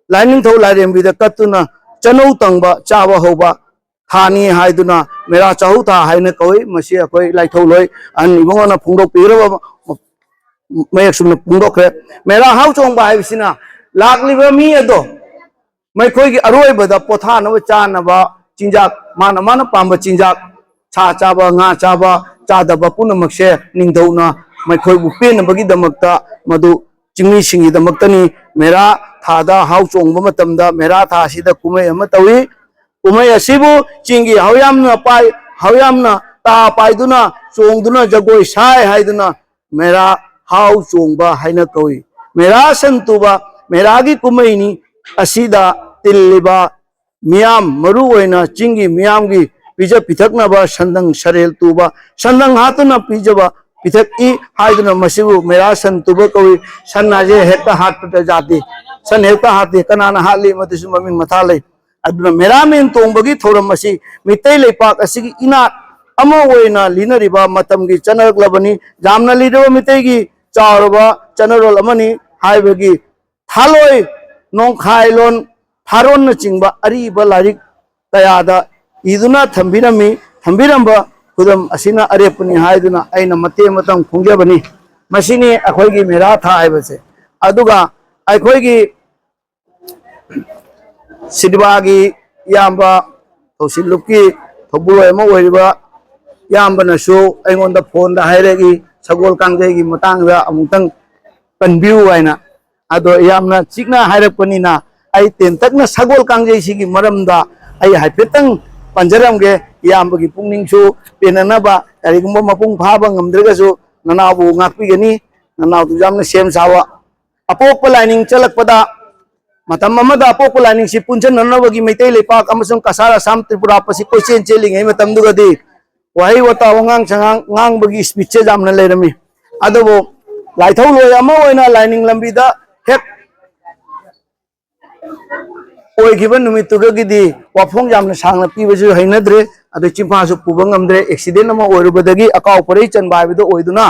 ꯂꯥꯏꯅꯤꯡꯊꯧ ꯂꯥꯏꯔꯦꯝꯕꯤꯗ ꯀꯠꯇꯨꯅ ꯆꯅꯧ ꯇꯪꯕ ꯆꯥꯕ ꯍꯧꯕ ꯊꯥꯅꯤ ꯍꯥꯏꯗꯨꯅ ꯃꯦꯔꯥ ꯆꯍꯧ ꯊꯥ ꯍꯥꯏꯅ ꯀꯧꯏ꯫ ꯃꯁꯤ ꯑꯩꯈꯣꯏ ꯂꯥꯏꯊꯧ ꯂꯣꯏ ꯑꯍꯟ ꯏꯕꯨꯡꯉꯣꯅ ꯐꯣꯡꯗꯣꯛꯄꯤꯈ꯭ꯔꯕ ꯃꯌꯦꯛ ꯆꯨꯝꯅ ꯐꯣꯡꯗꯣꯛꯈ꯭ꯔꯦ꯫ ꯃꯦꯔꯥ ꯍꯥꯎ ꯆꯣꯡꯕ ꯍꯥꯏꯕꯁꯤꯅ ꯂꯥꯛꯂꯤꯕ ꯃꯤ ꯑꯗꯣ ꯃꯈꯣꯏꯒꯤ ꯑꯔꯣꯏꯕꯗ ꯄꯣꯊꯥꯅꯕ ꯆꯥꯅꯕ ꯆꯤꯟꯖꯥꯛ, ꯃꯥꯅ ꯃꯥꯅ ꯄꯥꯝꯕ ꯆꯤꯟꯖꯥꯛ, ꯁꯥ ꯆꯥꯕ, ꯉꯥ ꯆꯥꯕ, ꯆꯥꯗꯕ ꯄꯨꯝꯅꯃꯛꯁꯦ ꯅꯤꯡꯊꯧꯅ ꯃꯈꯣꯏꯕꯨ ꯄꯦꯟꯅꯕꯒꯤꯗꯃꯛꯇ, ꯃꯗꯨ ꯆꯤꯡꯃꯤꯁꯤꯡꯒꯤꯗꯃꯛꯇꯅꯤ꯫ ꯃꯦꯔꯥ ꯊꯥꯗ ꯍꯥꯎ ꯆꯣꯡꯕ ꯃꯇꯝꯗ ꯃꯦꯔꯥ ꯊꯥ ꯑꯁꯤꯗ ꯀꯨꯝꯍꯩ ꯑꯃ ꯇꯧꯏ꯫ ꯀꯨꯝꯍꯩ ꯑꯁꯤꯕꯨ ꯆꯤꯡꯒꯤ ꯍꯧꯌꯥꯝꯅ ꯄꯥꯏ, ꯍꯧꯌꯥꯝꯅ ꯇꯥ ꯄꯥꯏꯗꯨꯅ, ꯆꯣꯡꯗꯨꯅ, ꯖꯒꯣꯏ ꯁꯥꯏ ꯍꯥꯏꯗꯨꯅ ꯃꯦꯔꯥ ꯍꯥꯎ ꯆꯣꯡꯕ ꯍꯥꯏꯅ ꯀꯧꯏ꯫ ꯃꯦꯔꯥ ꯁꯟ ꯇꯨꯕ ꯃꯦꯔꯥꯒꯤ ꯀꯨꯝꯍꯩꯅꯤ꯫ ꯑꯁꯤꯗ ꯇꯤꯜꯂꯤꯕ ꯃꯤꯌꯥꯝ, ꯃꯔꯨ ꯑꯣꯏꯅ ꯆꯤꯡꯒꯤ ꯃꯤꯌꯥꯝꯒꯤ ꯄꯤꯖ ꯄꯤꯊꯛꯅꯕ ꯁꯟꯗꯪ ꯁꯔꯦꯜ ꯇꯨꯕ, ꯁꯟꯗꯪ ꯍꯥꯠꯇꯨꯅ ꯄꯤꯖꯕ ꯄꯤꯊꯛꯏ ꯍꯥꯏꯗꯨꯅ ꯃꯁꯤꯕꯨ ꯃꯦꯔꯥ ꯁꯟ ꯇꯨꯕ ꯀꯧꯏ꯫ ꯁꯟ ꯍꯥꯏꯁꯦ ꯍꯦꯛꯇ ꯍꯥꯠꯄꯗ ꯌꯥꯗꯦ꯫ ꯁꯟ ꯍꯦꯛꯇ ꯍꯥꯠꯇꯦ꯫ ꯀꯅꯥꯅ ꯍꯥꯠꯂꯤ, ꯃꯗꯨꯁꯨ ꯃꯃꯤꯡ ꯃꯊꯥ ꯂꯩ꯫ ꯑꯗꯨꯅ ꯃꯦꯔꯥꯃꯦꯟ ꯇꯣꯡꯕꯒꯤ ꯊꯧꯔꯝ ꯑꯁꯤ ꯃꯤꯇꯩ ꯂꯩꯄꯥꯛ ꯑꯁꯤꯒꯤ ꯏꯅꯥꯠ ꯑꯃ ꯑꯣꯏꯅ ꯂꯤꯅꯔꯤꯕ ꯃꯇꯝꯒꯤ ꯆꯠꯅꯔꯛꯂꯕꯅꯤ꯫ ꯌꯥꯝꯅ ꯂꯤꯔꯕ ꯃꯤꯇꯩꯒꯤ ꯆꯥꯎꯔꯕ ꯆꯠꯅꯔꯣꯜ ꯑꯃꯅꯤ ꯍꯥꯏꯕꯒꯤ ꯊꯥꯂꯣꯏ ꯅꯣꯡꯈꯥꯏꯂꯣꯟ ꯐꯥꯔꯣꯟꯅꯆꯤꯡꯕ ꯑꯔꯤꯕ ꯂꯥꯏꯔꯤꯛ ꯀꯌꯥꯗ ꯏꯗꯨꯅ ꯊꯝꯕꯤꯔꯝꯃꯤ꯫ ꯊꯝꯕꯤꯔꯝꯕ ꯈꯨꯗꯝ ꯑꯁꯤꯅ ꯑꯔꯦꯞꯄꯅꯤ ꯍꯥꯏꯗꯨꯅ ꯑꯩꯅ ꯃꯇꯦꯛ ꯑꯃꯇꯪ ꯐꯣꯡꯖꯕꯅꯤ꯫ ꯃꯁꯤꯅꯤ ꯑꯩꯈꯣꯏꯒꯤ ꯃꯦꯔꯥ ꯊꯥ ꯍꯥꯏꯕꯁꯦ꯫ ꯑꯗꯨꯒ ꯑꯩꯈꯣꯏꯒꯤ ꯁꯤꯗꯤꯕꯥꯒꯤ ꯏꯌꯥꯝꯕ, ꯊꯧꯁꯤꯜ ꯂꯨꯞꯀꯤ ꯊꯧꯕꯨꯔꯣꯏ ꯑꯃ ꯑꯣꯏꯔꯤꯕ ꯏꯌꯥꯝꯕꯅꯁꯨ ꯑꯩꯉꯣꯟꯗ ꯐꯣꯟꯗ ꯍꯥꯏꯔꯛꯏ, ꯁꯒꯣꯜ ꯀꯥꯡꯖꯩꯒꯤ ꯃꯇꯥꯡꯗ ꯑꯃꯨꯛꯇꯪ ꯄꯟꯕꯤꯌꯨ ꯍꯥꯏꯅ꯫ ꯑꯗꯣ ꯌꯥꯝꯅ ꯆꯤꯛꯅ ꯍꯥꯏꯔꯛꯄꯅꯤꯅ ꯑꯩ ꯇꯦꯟꯇꯛꯅ ꯁꯒꯣꯜ ꯀꯥꯡꯖꯩꯁꯤꯒꯤ ꯃꯔꯝꯗ ꯑꯩ ꯍꯥꯏꯐꯦꯠꯇꯪ ꯄꯟꯖꯔꯝꯒꯦ꯫ ꯏꯌꯥꯝꯕꯒꯤ ꯄꯨꯛꯅꯤꯡꯁꯨ ꯄꯦꯟꯅꯅꯕ, ꯀꯔꯤꯒꯨꯝꯕ ꯃꯄꯨꯡ ꯐꯥꯕ ꯉꯝꯗ꯭ꯔꯒꯁꯨ ꯅꯅꯥꯎꯕꯨ ꯉꯥꯛꯄꯤꯒꯅꯤ꯫ ꯅꯅꯥꯎꯗꯨ ꯌꯥꯝꯅ ꯁꯦꯝ ꯁꯥꯕ꯫ ꯑꯄꯣꯛꯄ ꯂꯥꯏꯅꯤꯡ ꯆꯠꯂꯛꯄꯗ, ꯃꯇꯝ ꯑꯃꯗ ꯑꯄꯣꯛꯄ ꯂꯥꯏꯅꯤꯡꯁꯤ ꯄꯨꯟꯁꯤꯟꯅꯅꯕꯒꯤ ꯃꯩꯇꯩ ꯂꯩꯄꯥꯛ ꯑꯃꯁꯨꯡ ꯀꯁꯥꯔ ꯑꯁꯥꯝ ꯇ꯭ꯔꯤꯄꯨꯔꯥ ꯄꯁꯤ ꯀꯣꯏꯆꯦꯟ ꯆꯦꯜꯂꯤꯉꯩ ꯃꯇꯝꯗꯨꯒꯗꯤ ꯋꯥꯍꯩ ꯋꯥꯇꯥ, ꯋꯥꯉꯥꯡ ꯁꯉꯥꯡ ꯉꯥꯡꯕꯒꯤ ꯁ꯭ꯄꯤꯠꯁꯦ ꯌꯥꯝꯅ ꯂꯩꯔꯝꯃꯤ꯫ ꯑꯗꯨꯕꯨ ꯂꯥꯏꯊꯧ ꯂꯣꯏ ꯑꯃ ꯑꯣꯏꯅ ꯂꯥꯏꯅꯤꯡ ꯂꯝꯕꯤꯗ ꯍꯦꯛ ꯑꯣꯏꯈꯤꯕ ꯅꯨꯃꯤꯠꯇꯨꯒꯤꯗꯤ ꯋꯥꯐꯣꯡ ꯌꯥꯝꯅ ꯁꯥꯡꯅ ꯄꯤꯕꯁꯨ ꯍꯩꯅꯗ꯭ꯔꯦ, ꯑꯗꯨ ꯆꯤꯟꯐꯥꯁꯨ ꯄꯨꯕ ꯉꯝꯗ꯭ꯔꯦ꯫ ꯑꯦꯛꯁꯤꯗꯦꯟ ꯑꯃ ꯑꯣꯏꯔꯨꯕꯗꯒꯤ ꯑꯀꯥꯎ ꯄꯔꯩ ꯆꯟꯕ ꯍꯥꯏꯕꯗꯨ ꯑꯣꯏꯗꯨꯅ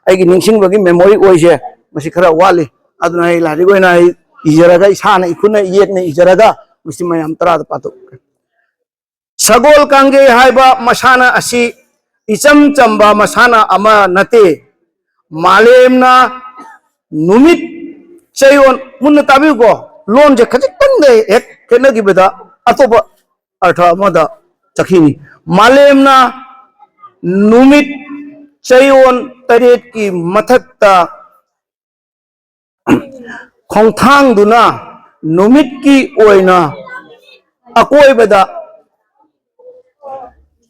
ꯑꯩꯒꯤ ꯅꯤꯡꯁꯤꯡꯕꯒꯤ ꯃꯦꯃꯣꯔꯤ ꯑꯣꯏꯁꯦ ꯃꯁꯤ ꯈꯔ ꯋꯥꯠꯂꯤ꯫ ꯑꯗꯨꯅ ꯑꯩ ꯂꯥꯏꯔꯤꯛ ꯑꯣꯏꯅ ꯑꯩ ꯏꯖꯔꯒ, ꯏꯁꯥꯅ ꯏꯈꯨꯠꯅ ꯌꯦꯛꯅ ꯏꯖꯔꯒ ꯃꯁꯤ ꯃꯌꯥꯝ ꯇꯔꯥꯗ ꯄꯥꯊꯣꯛꯈ꯭ꯔꯦ꯫ ꯁꯒꯣꯜ ꯀꯥꯡꯖꯩ ꯍꯥꯏꯕ ꯃꯁꯥꯟꯅ ꯑꯁꯤ ꯏꯆꯝ ꯆꯝꯕ ꯃꯁꯥꯟꯅ ꯑꯃ ꯅꯠꯇꯦ꯫ ꯃꯥꯂꯦꯝꯅ ꯅꯨꯃꯤꯠ ꯆꯌꯣꯜ, ꯃꯨꯟꯅ ꯇꯥꯕꯤꯌꯨꯀꯣ, ꯂꯣꯟꯁꯦ ꯈꯖꯤꯛꯇꯪꯗ ꯍꯦꯛ ꯈꯦꯠꯅꯈꯤꯕꯗ ꯑꯇꯣꯞꯄ ꯑꯔꯊ ꯑꯃꯗ ꯆꯠꯈꯤꯅꯤ꯫ ꯃꯥꯂꯦꯝꯅ ꯅꯨꯃꯤꯠ ꯆꯌꯣꯜ ꯇꯔꯦꯠꯀꯤ ꯃꯊꯛꯇ ꯈꯣꯡꯊꯥꯡꯗꯨꯅ ꯅꯨꯃꯤꯠꯀꯤ ꯑꯣꯏꯅ ꯑꯀꯣꯏꯕꯗ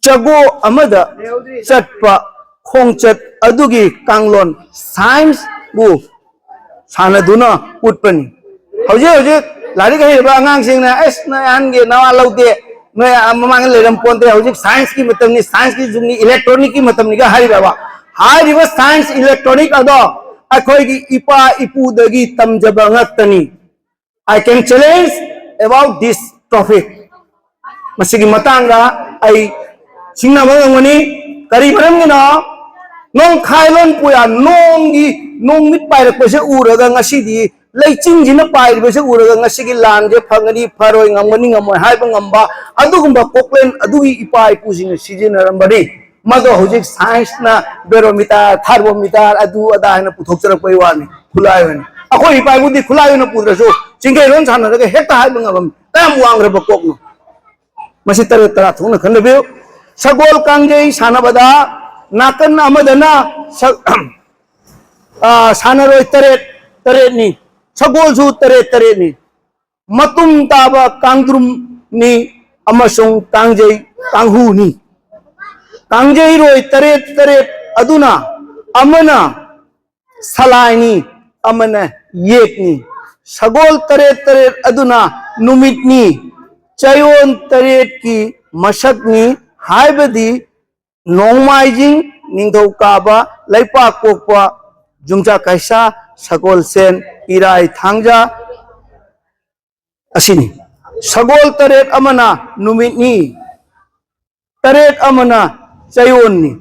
ꯆꯒꯣ ꯑꯃꯗ ꯆꯠꯄ ꯈꯣꯡꯆꯠ ꯑꯗꯨꯒꯤ ꯀꯥꯡꯂꯣꯟ ꯁꯥꯏꯟꯁꯄꯨ ꯁꯥꯟꯅꯗꯨꯅ ꯎꯠꯄꯅꯤ꯫ ꯍꯧꯖꯤꯛ ꯍꯧꯖꯤꯛ ꯂꯥꯏꯔꯤꯛ ꯍꯩꯔꯕ ꯑꯉꯥꯡꯁꯤꯡꯅ, "ꯑꯁ, ꯅꯣꯏ ꯑꯍꯟꯒꯤ ꯅꯋꯥ ꯂꯧꯗꯦ, ꯅꯣꯏ ꯑꯥ ꯃꯃꯥꯡꯗ ꯂꯩꯔꯝ ꯄꯣꯟꯇꯦ, ꯍꯧꯖꯤꯛ ꯁꯥꯏꯟꯁꯀꯤ ꯃꯇꯝꯅꯤ, ꯁꯥꯏꯟꯁꯀꯤ ꯖꯨꯒꯅꯤ, ꯏꯂꯦꯛꯇ꯭ꯔꯣꯅꯤꯛꯀꯤ ꯃꯇꯝꯅꯤꯒ" ꯍꯥꯏꯔꯤꯕ꯫ ꯍꯥꯏꯔꯤꯕ ꯁꯥꯏꯟꯁ ꯏꯂꯦꯛꯇ꯭ꯔꯣꯅꯤꯛ ꯑꯗꯣ ꯑꯩꯈꯣꯏꯒꯤ ꯏꯄꯥ ꯏꯄꯨꯗꯒꯤ ꯇꯝꯖꯕ ꯉꯥꯛꯇꯅꯤ꯫ I can challenge about this topic. ꯃꯁꯤꯒꯤ ꯃꯇꯥꯡꯗ ꯑꯩ ꯁꯤꯡꯅꯕ ꯉꯝꯒꯅꯤ꯫ ꯀꯔꯤ ꯃꯔꯝꯒꯤꯅꯣ? ꯅꯣꯡꯈꯥꯏꯂꯣꯟ ꯄꯨꯌꯥ, ꯅꯣꯡꯒꯤ, ꯅꯣꯡ ꯃꯤꯠ ꯄꯥꯏꯔꯛꯄꯁꯦ ꯎꯔꯒ ꯉꯁꯤꯗꯤ ꯂꯩꯆꯤꯟꯁꯤꯅ ꯄꯥꯏꯔꯤꯕꯁꯦ ꯎꯔꯒ ꯉꯁꯤꯒꯤ ꯂꯥꯟꯁꯦ ꯐꯒꯅꯤ, ꯐꯔꯣꯏ, ꯉꯝꯒꯅꯤ, ꯉꯝꯃꯣꯏ ꯍꯥꯏꯕ ꯉꯝꯕ ꯑꯗꯨꯒꯨꯝꯕ ꯀꯣꯛꯂꯦꯟ ꯑꯗꯨꯒꯤ ꯏꯄꯥ ꯏꯄꯨꯁꯤꯡꯅ ꯁꯤꯖꯤꯟꯅꯔꯝꯕꯅꯤ꯫ ꯃꯗꯣ ꯍꯧꯖꯤꯛ ꯁꯥꯏꯟꯁꯅ ꯕꯦꯔꯣꯃꯤꯇꯔ, ꯊꯥꯔꯃꯣꯃꯤꯇꯔ, ꯑꯗꯨ ꯑꯗꯥ ꯍꯥꯏꯅ ꯄꯨꯊꯣꯛꯆꯔꯛꯄꯩ ꯋꯥꯅꯤ, ꯈꯨꯠꯂꯥꯏ ꯑꯣꯏꯅ꯫ ꯑꯩꯈꯣꯏ ꯏꯄꯥ ꯏꯄꯨꯗꯤ ꯈꯨꯠꯂꯥꯏ ꯑꯣꯏꯅ ꯄꯨꯗ꯭ꯔꯁꯨ ꯆꯤꯡꯈꯩꯔꯣꯟ ꯁꯥꯟꯅꯔꯒ ꯍꯦꯛꯇ ꯍꯥꯏꯕ ꯉꯝꯃꯝꯃꯤ꯫ ꯀꯌꯥꯝ ꯋꯥꯡꯈ꯭ꯔꯕ ꯀꯣꯛꯅꯣ? ꯃꯁꯤ ꯇꯔꯦꯠ ꯇꯔꯥ ꯊꯣꯛꯅ ꯈꯟꯅꯕꯤꯌꯨ꯫ ꯁꯒꯣꯜ ꯀꯥꯡꯖꯩ ꯁꯥꯟꯅꯕꯗ ꯅꯥꯀꯟ ꯑꯃꯗꯅ ꯁ-, ꯑ, ꯁꯥꯟꯅꯔꯣꯏ ꯇꯔꯦꯠ, ꯇꯔꯦꯠꯅꯤ꯫ ꯁꯒꯣꯜꯁꯨ ꯇꯔꯦꯠ, ꯇꯔꯦꯠꯅꯤ꯫ ꯃꯇꯨꯝ ꯇꯥꯕ ꯀꯥꯡꯗ꯭ꯔꯨꯝꯅꯤ ꯑꯃꯁꯨꯡ ꯀꯥꯡꯖꯩ ꯀꯥꯡꯍꯨꯅꯤ꯫ ꯀꯥꯡꯖꯩꯔꯣꯏ ꯇꯔꯦꯠ ꯇꯔꯦꯠ ꯑꯗꯨꯅ ꯑꯃꯅ ꯁꯂꯥꯏꯅꯤ, ꯑꯃꯅ ꯌꯦꯛꯅꯤ꯫ ꯁꯒꯣꯜ ꯇꯔꯦꯠ ꯇꯔꯦꯠ ꯑꯗꯨꯅ ꯅꯨꯃꯤꯠꯅꯤ꯫ ꯆꯌꯣꯜ ꯇꯔꯦꯠꯀꯤ ꯃꯁꯛꯅꯤ ꯍꯥꯏꯕꯗꯤ ꯅꯣꯡꯃꯥꯏꯖꯤꯡ, ꯅꯤꯡꯊꯧꯀꯥꯕ, ꯂꯩꯄꯥꯛꯄꯣꯛꯄ, ꯌꯨꯝꯖꯀꯩꯁ, ꯁꯒꯣꯜꯁꯦꯟ, ꯏꯔꯥꯏ, ꯊꯥꯡꯖ ꯑꯁꯤꯅꯤ꯫ ꯁꯒꯣꯜ ꯇꯔꯦꯠ ꯑꯃꯅ ꯅꯨꯃꯤꯠꯅꯤ, ꯇꯔꯦꯠ ꯑꯃꯅ ꯆꯌꯣꯜꯅꯤ꯫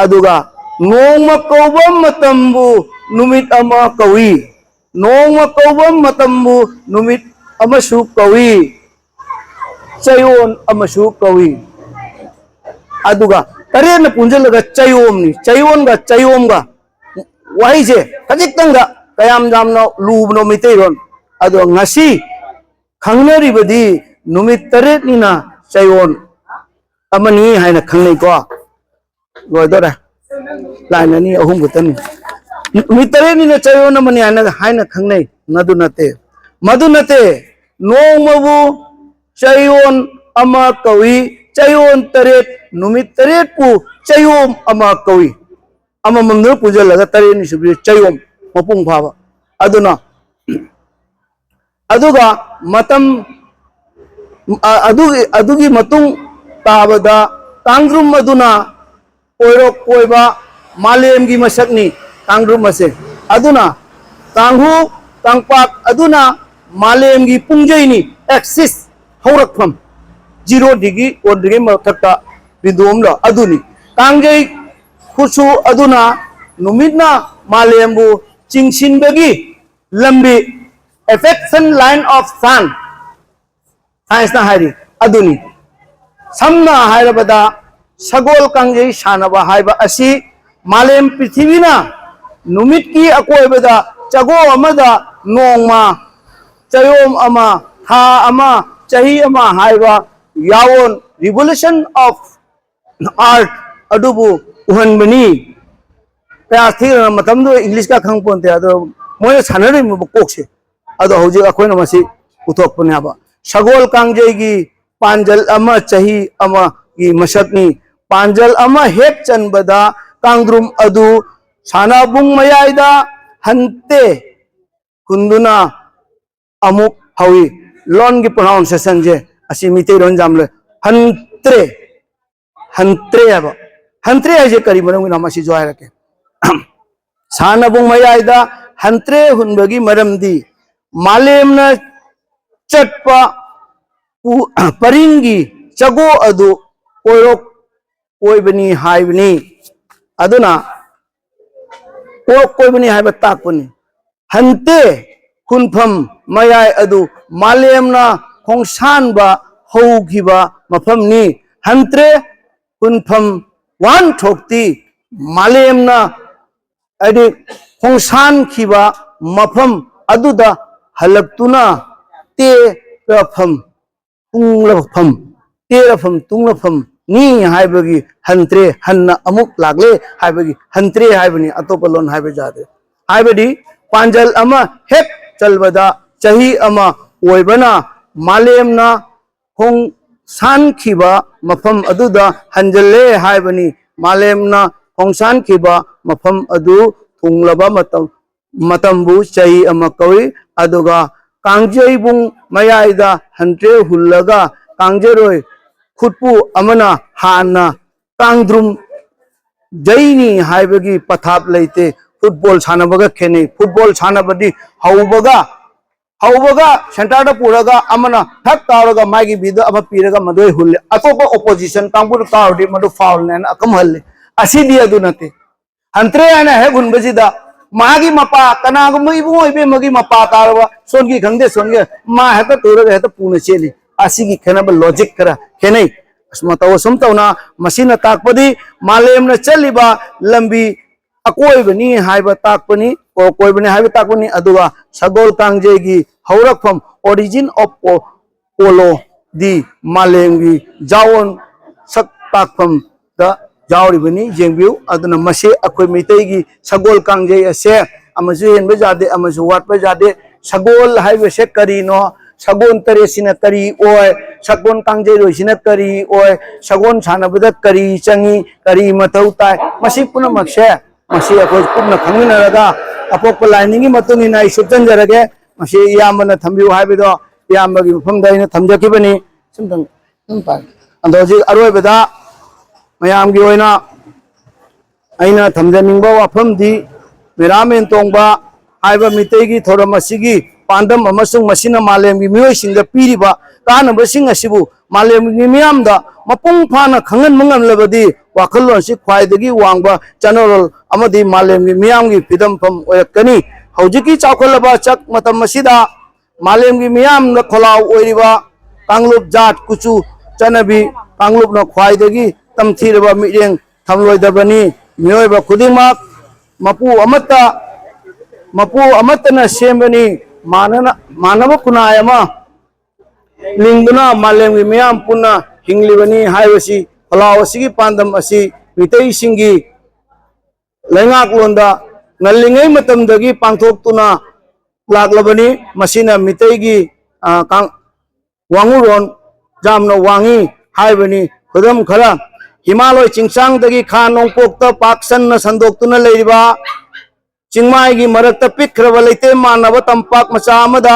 ꯑꯗꯨꯒ ꯅꯣꯡꯃ ꯀꯧꯕ ꯃꯇꯝꯕꯨ ꯅꯨꯃꯤꯠ ꯑꯃ ꯀꯧꯏ, ꯅꯣꯡꯃ ꯀꯧꯕ ꯃꯇꯝꯕꯨ ꯅꯨꯃꯤꯠ ꯑꯃꯁꯨ ꯀꯧꯏ, ꯆꯌꯣꯜ ꯑꯃꯁꯨ ꯀꯧꯏ꯫ ꯑꯗꯨꯒ ꯇꯔꯦꯠꯅ ꯄꯨꯟꯁꯤꯜꯂꯒ ꯆꯌꯣꯜꯅꯤ꯫ ꯆꯌꯣꯜꯒ ꯆꯌꯣꯜꯒ ꯋꯥꯍꯩꯁꯦ ꯈꯖꯤꯛꯇꯪꯗ ꯀꯌꯥꯝ ꯌꯥꯝꯅ ꯂꯨꯕꯅꯣ ꯃꯩꯇꯩꯂꯣꯟ꯫ ꯑꯗꯣ ꯉꯁꯤ ꯈꯪꯅꯔꯤꯕꯗꯤ ꯅꯨꯃꯤꯠ ꯇꯔꯦꯠꯅꯤꯅ ꯆꯌꯣꯜ ꯑꯃꯅꯤ ꯍꯥꯏꯅ ꯈꯪꯅꯩꯀꯣ꯫ ꯂꯣꯏꯗꯣꯔꯦ꯫ ꯂꯥꯏꯟ ꯑꯅꯤ ꯑꯍꯨꯝ ꯈꯛꯇꯅꯤ꯫ ꯅꯨꯃꯤꯠ ꯇꯔꯦꯠꯅꯤꯅ ꯆꯌꯣꯜ ꯑꯃꯅꯤ ꯍꯥꯏꯅ, ꯍꯥꯏꯅ ꯈꯪꯅꯩ꯫ ꯃꯗꯨ ꯅꯠꯇꯦ, ꯃꯗꯨ ꯅꯠꯇꯦ꯫ ꯅꯣꯡꯃꯕꯨ ꯆꯌꯣꯜ ꯑꯃ ꯀꯧꯏ, ꯆꯌꯣꯜ ꯇꯔꯦꯠ, ꯅꯨꯃꯤꯠ ꯇꯔꯦꯠꯄꯨ ꯆꯌꯣꯜ ꯑꯃ ꯀꯧꯏ꯫ ꯑꯃꯃꯝꯗꯨꯅ ꯄꯨꯟꯁꯤꯜꯂꯒ ꯇꯔꯦꯠꯅꯤ ꯁꯨꯕꯤꯁꯦ ꯆꯌꯣꯜ ꯃꯄꯨꯡ ꯐꯥꯕ꯫ ꯑꯗꯨꯅ ꯑꯗꯨꯒ ꯃꯇꯝ, ꯑ, ꯑꯗꯨꯒꯤ, ꯑꯗꯨꯒꯤ ꯃꯇꯨꯡ ꯇꯥꯕꯗ ꯀꯥꯡꯗ꯭ꯔꯨꯝ ꯑꯗꯨꯅ ꯀꯣꯏꯔꯣꯛ ꯀꯣꯏꯕ ꯃꯥꯂꯦꯝꯒꯤ ꯃꯁꯛꯅꯤ ꯀꯥꯡꯗ꯭ꯔꯨꯝ ꯑꯁꯦ꯫ ꯑꯗꯨꯅ ꯀꯥꯡꯍꯨ ꯀꯥꯡꯄꯥꯛ ꯑꯗꯨꯅ ꯃꯥꯂꯦꯝꯒꯤ ꯄꯨꯡꯖꯩꯅꯤ, ꯑꯦꯛꯁꯤꯁ, ꯍꯧꯔꯛꯐꯝ꯫ ꯖꯤꯔꯣꯗꯒꯤ ꯑꯣꯟꯗ꯭ꯔꯤꯉꯩ ꯃꯊꯛꯇ ꯕꯤꯟꯗꯨ ꯑꯃꯗꯣ ꯑꯗꯨꯅꯤ꯫ ꯀꯥꯡꯖꯩ ꯈꯨꯠꯁꯨ ꯑꯗꯨꯅ ꯅꯨꯃꯤꯠꯅ ꯃꯥꯂꯦꯝꯕꯨ ꯆꯤꯡꯁꯤꯟꯕꯒꯤ ꯂꯝꯕꯤ, affection line of sun, ꯁꯥꯏꯟꯁꯅ ꯍꯥꯏꯔꯤ ꯑꯗꯨꯅꯤ꯫ ꯁꯝꯅ ꯍꯥꯏꯔꯕꯗ, ꯁꯒꯣꯜ ꯀꯥꯡꯖꯩ ꯁꯥꯟꯅꯕ ꯍꯥꯏꯕ ꯑꯁꯤ ꯃꯥꯂꯦꯝ ꯄ꯭ꯔꯤꯊꯤꯕꯤꯅ ꯅꯨꯃꯤꯠꯀꯤ ꯑꯀꯣꯏꯕꯗ ꯆꯒꯣ ꯑꯃꯗ ꯅꯣꯡꯃ, ꯆꯌꯣꯝ ꯑꯃ, ꯊꯥ ꯑꯃ, ꯆꯍꯤ ꯑꯃ ꯍꯥꯏꯕ ꯌꯥꯑꯣꯟ, revolution of art, ꯑꯗꯨꯕꯨ ꯎꯍꯟꯕꯅꯤ꯫ ꯀꯌꯥ ꯊꯦꯡꯅ ꯃꯇꯝꯗꯨꯗ ꯏꯪꯂꯤꯁꯀ ꯈꯪꯄꯣꯟꯇꯦ, ꯑꯗꯣ ꯃꯣꯏꯅ ꯁꯥꯟꯅꯔꯤꯕ ꯀꯣꯛꯁꯦ, ꯑꯗꯣ ꯍꯧꯖꯤꯛ ꯑꯩꯈꯣꯏꯅ ꯃꯁꯤ ꯄꯨꯊꯣꯛꯄꯅꯦꯕ꯫ ꯁꯒꯣꯜ ꯀꯥꯡꯖꯩꯒꯤ ꯄꯥꯟꯖꯜ ꯑꯃ ꯆꯍꯤ ꯑꯃꯒꯤ ꯃꯁꯛꯅꯤ꯫ ꯄꯥꯟꯖꯜ ꯑꯃ ꯍꯦꯛ ꯆꯟꯕꯗ ꯀꯥꯡꯗ꯭ꯔꯨꯝ ꯑꯗꯨ ꯁꯥꯟꯅꯕꯨꯡ ꯃꯌꯥꯏꯗ ꯍꯟꯇꯦ ꯍꯨꯟꯗꯨꯅ ꯑꯃꯨꯛ ꯍꯧꯏ꯫ ꯂꯣꯟꯒꯤ pronunciation ꯁꯦ ꯑꯁꯤ ꯃꯤꯇꯩꯂꯣꯟ ꯌꯥꯝ ꯂꯩ꯫ ꯍꯟꯇ꯭ꯔꯦ, ꯍꯟꯇ꯭ꯔꯦ ꯍꯥꯏꯕ꯫ ꯍꯟꯇ꯭ꯔꯦ ꯍꯥꯏꯁꯦ ꯀꯔꯤ ꯃꯔꯝꯒꯤꯅꯣ? ꯃꯁꯤꯁꯨ ꯍꯥꯏꯔꯛꯀꯦ꯫ ꯁꯥꯟꯅꯕꯨꯡ ꯃꯌꯥꯏꯗ ꯍꯟꯇ꯭ꯔꯦ ꯍꯨꯟꯕꯒꯤ ꯃꯔꯝꯗꯤ ꯃꯥꯂꯦꯝꯅ ꯆꯠꯄ ꯎ-, ꯄꯔꯤꯡꯒꯤ ꯆꯒꯣ ꯑꯗꯨ ꯀꯣꯏꯔꯣꯛ ꯀꯣꯏꯕꯅꯤ ꯍꯥꯏꯕꯅꯤ꯫ ꯑꯗꯨꯅ ꯀꯣꯏꯔꯣꯛ ꯀꯣꯏꯕꯅꯤ ꯍꯥꯏꯕ ꯇꯥꯛꯄꯅꯤ꯫ ꯍꯟꯇꯦ ꯍꯨꯟꯐꯝ ꯃꯌꯥꯏ ꯑꯗꯨ ꯃꯥꯂꯦꯝꯅ ꯈꯣꯡꯁꯥꯟꯕ ꯍꯧꯈꯤꯕ ꯃꯐꯝꯅꯤ꯫ ꯍꯟꯇ꯭ꯔꯦ ꯍꯨꯟꯐꯝ ꯋꯥꯍꯟꯊꯣꯛꯇꯤ ꯃꯥꯂꯦꯝꯅ, ꯍꯥꯏꯗꯤ, ꯈꯣꯡꯁꯥꯟꯈꯤꯕ ꯃꯐꯝ ꯑꯗꯨꯗ ꯍꯜꯂꯛꯇꯨꯅ ꯇꯦꯔꯐꯝ, ꯇꯨꯡꯂꯐꯝ, ꯇꯦꯔꯐꯝ, ꯇꯨꯡꯂꯐꯝ, ꯅꯤ ꯍꯥꯏꯕꯒꯤ ꯍꯟꯇ꯭ꯔꯦ, ꯍꯟꯅ ꯑꯃꯨꯛ ꯂꯥꯛꯂꯦ ꯍꯥꯏꯕꯒꯤ ꯍꯟꯇ꯭ꯔꯦ ꯍꯥꯏꯕꯅꯤ, ꯑꯇꯣꯞꯄ ꯂꯣꯟ ꯍꯥꯏꯕ ꯌꯥꯗꯦ꯫ ꯍꯥꯏꯕꯗꯤ ꯄꯥꯟꯖꯜ ꯑꯃ ꯍꯦꯛ ꯆꯜꯕꯗ ꯆꯍꯤ ꯑꯃ ꯑꯣꯏꯕꯅ ꯃꯥꯂꯦꯝꯅ ꯈꯣꯡꯁꯥꯟꯈꯤꯕ ꯃꯐꯝ ꯑꯗꯨꯗ ꯍꯟꯖꯜꯂꯦ ꯍꯥꯏꯕꯅꯤ꯫ ꯃꯥꯂꯦꯝꯅ ꯈꯣꯡꯁꯥꯟꯈꯤꯕ ꯃꯐꯝ ꯑꯗꯨ ꯊꯨꯡꯂꯕ ꯃꯇꯝ, ꯃꯇꯝꯕꯨ ꯆꯍꯤ ꯑꯃ ꯀꯧꯏ꯫ ꯑꯗꯨꯒ ꯀꯥꯡꯖꯩꯕꯨꯡ ꯃꯌꯥꯏꯗ ꯍꯟꯇ꯭ꯔꯦ ꯍꯨꯜꯂꯒ ꯀꯥꯡꯖꯔꯣꯏ ꯈꯨꯠꯄꯨ ꯑꯃꯅ ꯍꯥꯟꯅ ꯀꯥꯡꯗ꯭ꯔꯨꯝ ꯖꯩꯅꯤ ꯍꯥꯏꯕꯒꯤ ꯄꯊꯥꯞ ꯂꯩꯇꯦ꯫ ꯐꯨꯠꯕꯣꯜ ꯁꯥꯟꯅꯕꯒ ꯈꯦꯠꯅꯩ꯫ ꯐꯨꯠꯕꯣꯜ ꯁꯥꯟꯅꯕꯗꯤ ꯍꯧꯕꯒ, ꯍꯧꯕꯒ ꯁꯦꯟꯇꯔꯗ ꯄꯨꯔꯒ ꯑꯃꯅ ꯊꯛ ꯀꯥꯎꯔꯒ ꯃꯥꯒꯤ ꯃꯤꯗ ꯑꯃ ꯄꯤꯔꯒ ꯃꯗꯨ ꯍꯨꯜꯂꯤ꯫ ꯑꯇꯣꯞꯄ ꯑꯣꯄꯣꯖꯤꯁꯟ ꯀꯥꯡꯕꯨꯅ ꯀꯥꯎꯔꯗꯤ ꯃꯗꯨ ꯐꯥꯎꯜꯅꯦꯅ ꯑꯀꯝ ꯍꯜꯂꯤ꯫ ꯑꯁꯤꯗꯤ ꯑꯗꯨ ꯅꯠꯇꯦ꯫ ꯍꯟꯇ꯭ꯔꯦ ꯍꯥꯏꯅ ꯍꯦꯛ ꯍꯨꯟꯕꯁꯤꯗ ꯃꯥꯒꯤ ꯃꯄꯥ, ꯀꯅꯥꯒꯨꯝꯕ ꯏꯕꯨꯡꯉꯣ ꯏꯕꯦꯝꯃꯒꯤ ꯃꯄꯥ ꯇꯥꯔꯕ, ꯁꯣꯟꯒꯤ ꯈꯪꯗꯦ ꯁꯣꯟꯒꯤ, ꯃꯥ ꯍꯦꯛꯇ ꯇꯨꯔꯒ ꯍꯦꯛꯇ ꯄꯨꯅ ꯆꯦꯜꯂꯤ꯫ ꯑꯁꯤꯒꯤ ꯈꯦꯠꯅꯕ ꯂꯣꯖꯤꯛ ꯈꯔ ꯈꯦꯠꯅꯩ꯫ ꯑꯁ, ꯃꯇꯧ ꯑꯁꯨꯝ ꯇꯧꯅ ꯃꯁꯤꯅ ꯇꯥꯛꯄꯗꯤ ꯃꯥꯂꯦꯝꯅ ꯆꯠꯂꯤꯕ ꯂꯝꯕꯤ ꯑꯀꯣꯏꯕꯅꯤ ꯍꯥꯏꯕ ꯇꯥꯛꯄꯅꯤ, ꯀꯣ-, ꯀꯣꯏꯕꯅꯤ ꯍꯥꯏꯕ ꯇꯥꯛꯄꯅꯤ꯫ ꯑꯗꯨꯒ ꯁꯒꯣꯜ ꯀꯥꯡꯖꯩꯒꯤ ꯍꯧꯔꯛꯐꯝ, origin of po-, polo ꯗꯤ ꯃꯥꯂꯦꯝꯒꯤ ꯖꯥꯑꯣꯟ ꯁꯛ ꯇꯥꯛꯐꯝꯗ ꯌꯥꯎꯔꯤꯕꯅꯤ꯫ ꯌꯦꯡꯕꯤꯌꯨ꯫ ꯑꯗꯨꯅ ꯃꯁꯤ ꯑꯩꯈꯣꯏ ꯃꯩꯇꯩꯒꯤ ꯁꯒꯣꯜ ꯀꯥꯡꯖꯩ ꯑꯁꯦ ꯑꯃꯁꯨ ꯍꯦꯟꯕ ꯌꯥꯗꯦ, ꯑꯃꯁꯨ ꯋꯥꯠꯄ ꯌꯥꯗꯦ꯫ ꯁꯒꯣꯜ ꯍꯥꯏꯕꯁꯦ ꯀꯔꯤꯅꯣ? ꯁꯒꯣꯜ ꯇꯔꯦꯠꯁꯤꯅ ꯀꯔꯤ ꯑꯣꯏ? ꯁꯒꯣꯜ ꯀꯥꯡꯖꯩꯔꯣꯏꯁꯤꯅ ꯀꯔꯤ ꯑꯣꯏ? ꯁꯒꯣꯜ ꯁꯥꯟꯅꯕꯗ ꯀꯔꯤ ꯆꯪꯏ? ꯀꯔꯤ ꯃꯊꯧ ꯇꯥꯏ? ꯃꯁꯤ ꯄꯨꯝꯅꯃꯛꯁꯦ ꯃꯁꯤ ꯑꯩꯈꯣꯏ ꯄꯨꯟꯅ ꯈꯪꯃꯤꯟꯅꯔꯒ ꯑꯄꯣꯛꯄ ꯂꯥꯏꯅꯤꯡꯒꯤ ꯃꯇꯨꯡ ꯏꯟꯅ ꯑꯩ ꯁꯨꯞꯆꯟꯖꯔꯒꯦ꯫ ꯃꯁꯤ ꯏꯌꯥꯝꯕꯅ ꯊꯝꯕꯤꯌꯨ ꯍꯥꯏꯕꯗꯣ ꯏꯌꯥꯝꯕꯒꯤ ꯃꯐꯝꯗ ꯑꯩꯅ ꯊꯝꯖꯈꯤꯕꯅꯤ꯫ ꯁꯨꯝꯇꯪ, ꯁꯨꯝ ꯄꯥꯏ꯫ ꯑꯗꯣ ꯍꯧꯖꯤꯛ ꯑꯔꯣꯏꯕꯗ ꯃꯌꯥꯝꯒꯤ ꯑꯣꯏꯅ ꯑꯩꯅ ꯊꯝꯖꯅꯤꯡꯕ ꯋꯥꯐꯝꯗꯤ, ꯃꯦꯔꯥꯃꯦꯟ ꯇꯣꯡꯕ ꯍꯥꯏꯕ ꯃꯤꯇꯩꯒꯤ ꯊꯧꯔꯝ ꯑꯁꯤꯒꯤ ꯄꯥꯟꯗꯝ ꯑꯃꯁꯨꯡ ꯃꯁꯤꯅ ꯃꯥꯂꯦꯝꯒꯤ ꯃꯤꯑꯣꯏꯁꯤꯡꯗ ꯄꯤꯔꯤꯕ ꯀꯥꯟꯅꯕꯁꯤꯡ ꯑꯁꯤꯕꯨ ꯃꯥꯂꯦꯝꯒꯤ ꯃꯤꯌꯥꯝꯗ ꯃꯄꯨꯡ ꯐꯥꯅ ꯈꯪꯍꯟꯕ ꯉꯝꯂꯕꯗꯤ ꯋꯥꯈꯜꯂꯣꯟꯁꯤ ꯈ꯭ꯋꯥꯏꯗꯒꯤ ꯋꯥꯡꯕ ꯆꯠꯅꯔꯣꯜ ꯑꯃꯗꯤ ꯃꯥꯂꯦꯝꯒꯤ ꯃꯤꯌꯥꯝꯒꯤ ꯐꯤꯗꯝꯐꯝ ꯑꯣꯏꯔꯛꯀꯅꯤ꯫ ꯍꯧꯖꯤꯛꯀꯤ ꯆꯥꯎꯈꯠꯂꯕ ꯆꯛ ꯃꯇꯝ ꯑꯁꯤꯗ ꯃꯥꯂꯦꯝꯒꯤ ꯃꯤꯌꯥꯝꯅ ꯈꯣꯜꯂꯥꯎ ꯑꯣꯏꯔꯤꯕ ꯀꯥꯡꯂꯨꯞ ꯖꯥꯠ ꯀꯨꯆꯨ ꯆꯠꯅꯕꯤ ꯀꯥꯡꯂꯨꯞꯅ ꯈ꯭ꯋꯥꯏꯗꯒꯤ ꯇꯝꯊꯤꯔꯕ ꯃꯤꯠꯌꯦꯡ ꯊꯝꯂꯣꯏꯗꯕꯅꯤ꯫ ꯃꯤꯑꯣꯏꯕ ꯈꯨꯗꯤꯡꯃꯛ ꯃꯄꯨ ꯑꯃꯠꯇ, ꯃꯄꯨ ꯑꯃꯠꯇꯅ ꯁꯦꯝꯕꯅꯤ꯫ ꯃꯥꯟꯅꯅ-, ꯃꯥꯟꯅꯕ ꯈꯨꯟꯅꯥꯏ ꯑꯃ ꯂꯤꯡꯗꯨꯅ ꯃꯥꯂꯦꯝꯒꯤ ꯃꯤꯌꯥꯝ ꯄꯨꯟꯅ ꯍꯤꯡꯂꯤꯕꯅꯤ ꯍꯥꯏꯕꯁꯤ ꯈꯣꯂꯥꯎ ꯑꯁꯤꯒꯤ ꯄꯥꯟꯗꯝ ꯑꯁꯤ ꯃꯤꯇꯩꯁꯤꯡꯒꯤ ꯂꯩꯉꯥꯛꯂꯣꯟꯗ ꯉꯜꯂꯤꯉꯩ ꯃꯇꯝꯗꯒꯤ ꯄꯥꯡꯊꯣꯛꯇꯨꯅ ꯂꯥꯛꯂꯕꯅꯤ꯫ ꯃꯁꯤꯅ ꯃꯤꯇꯩꯒꯤ, ꯑ, ꯀꯥꯡ-, ꯋꯥꯉꯨꯔꯣꯟ ꯌꯥꯝꯅ ꯋꯥꯡꯉꯤ ꯍꯥꯏꯕꯅꯤ꯫ ꯈꯨꯗꯝ ꯈꯔ, ꯍꯤꯃꯥꯂꯣꯏ ꯆꯤꯡꯁꯥꯡꯗꯒꯤ ꯈꯥ ꯅꯣꯡꯄꯣꯛꯇ ꯄꯥꯛ ꯁꯟꯅ ꯁꯟꯗꯣꯛꯇꯨꯅ ꯂꯩꯔꯤꯕ ꯆꯤꯡꯃꯥꯏꯒꯤ ꯃꯔꯛꯇ ꯄꯤꯛꯈ꯭ꯔꯕ ꯂꯩꯇꯦꯝ ꯃꯥꯟꯅꯕ ꯇꯝꯄꯥꯛ ꯃꯆꯥ ꯑꯃꯗ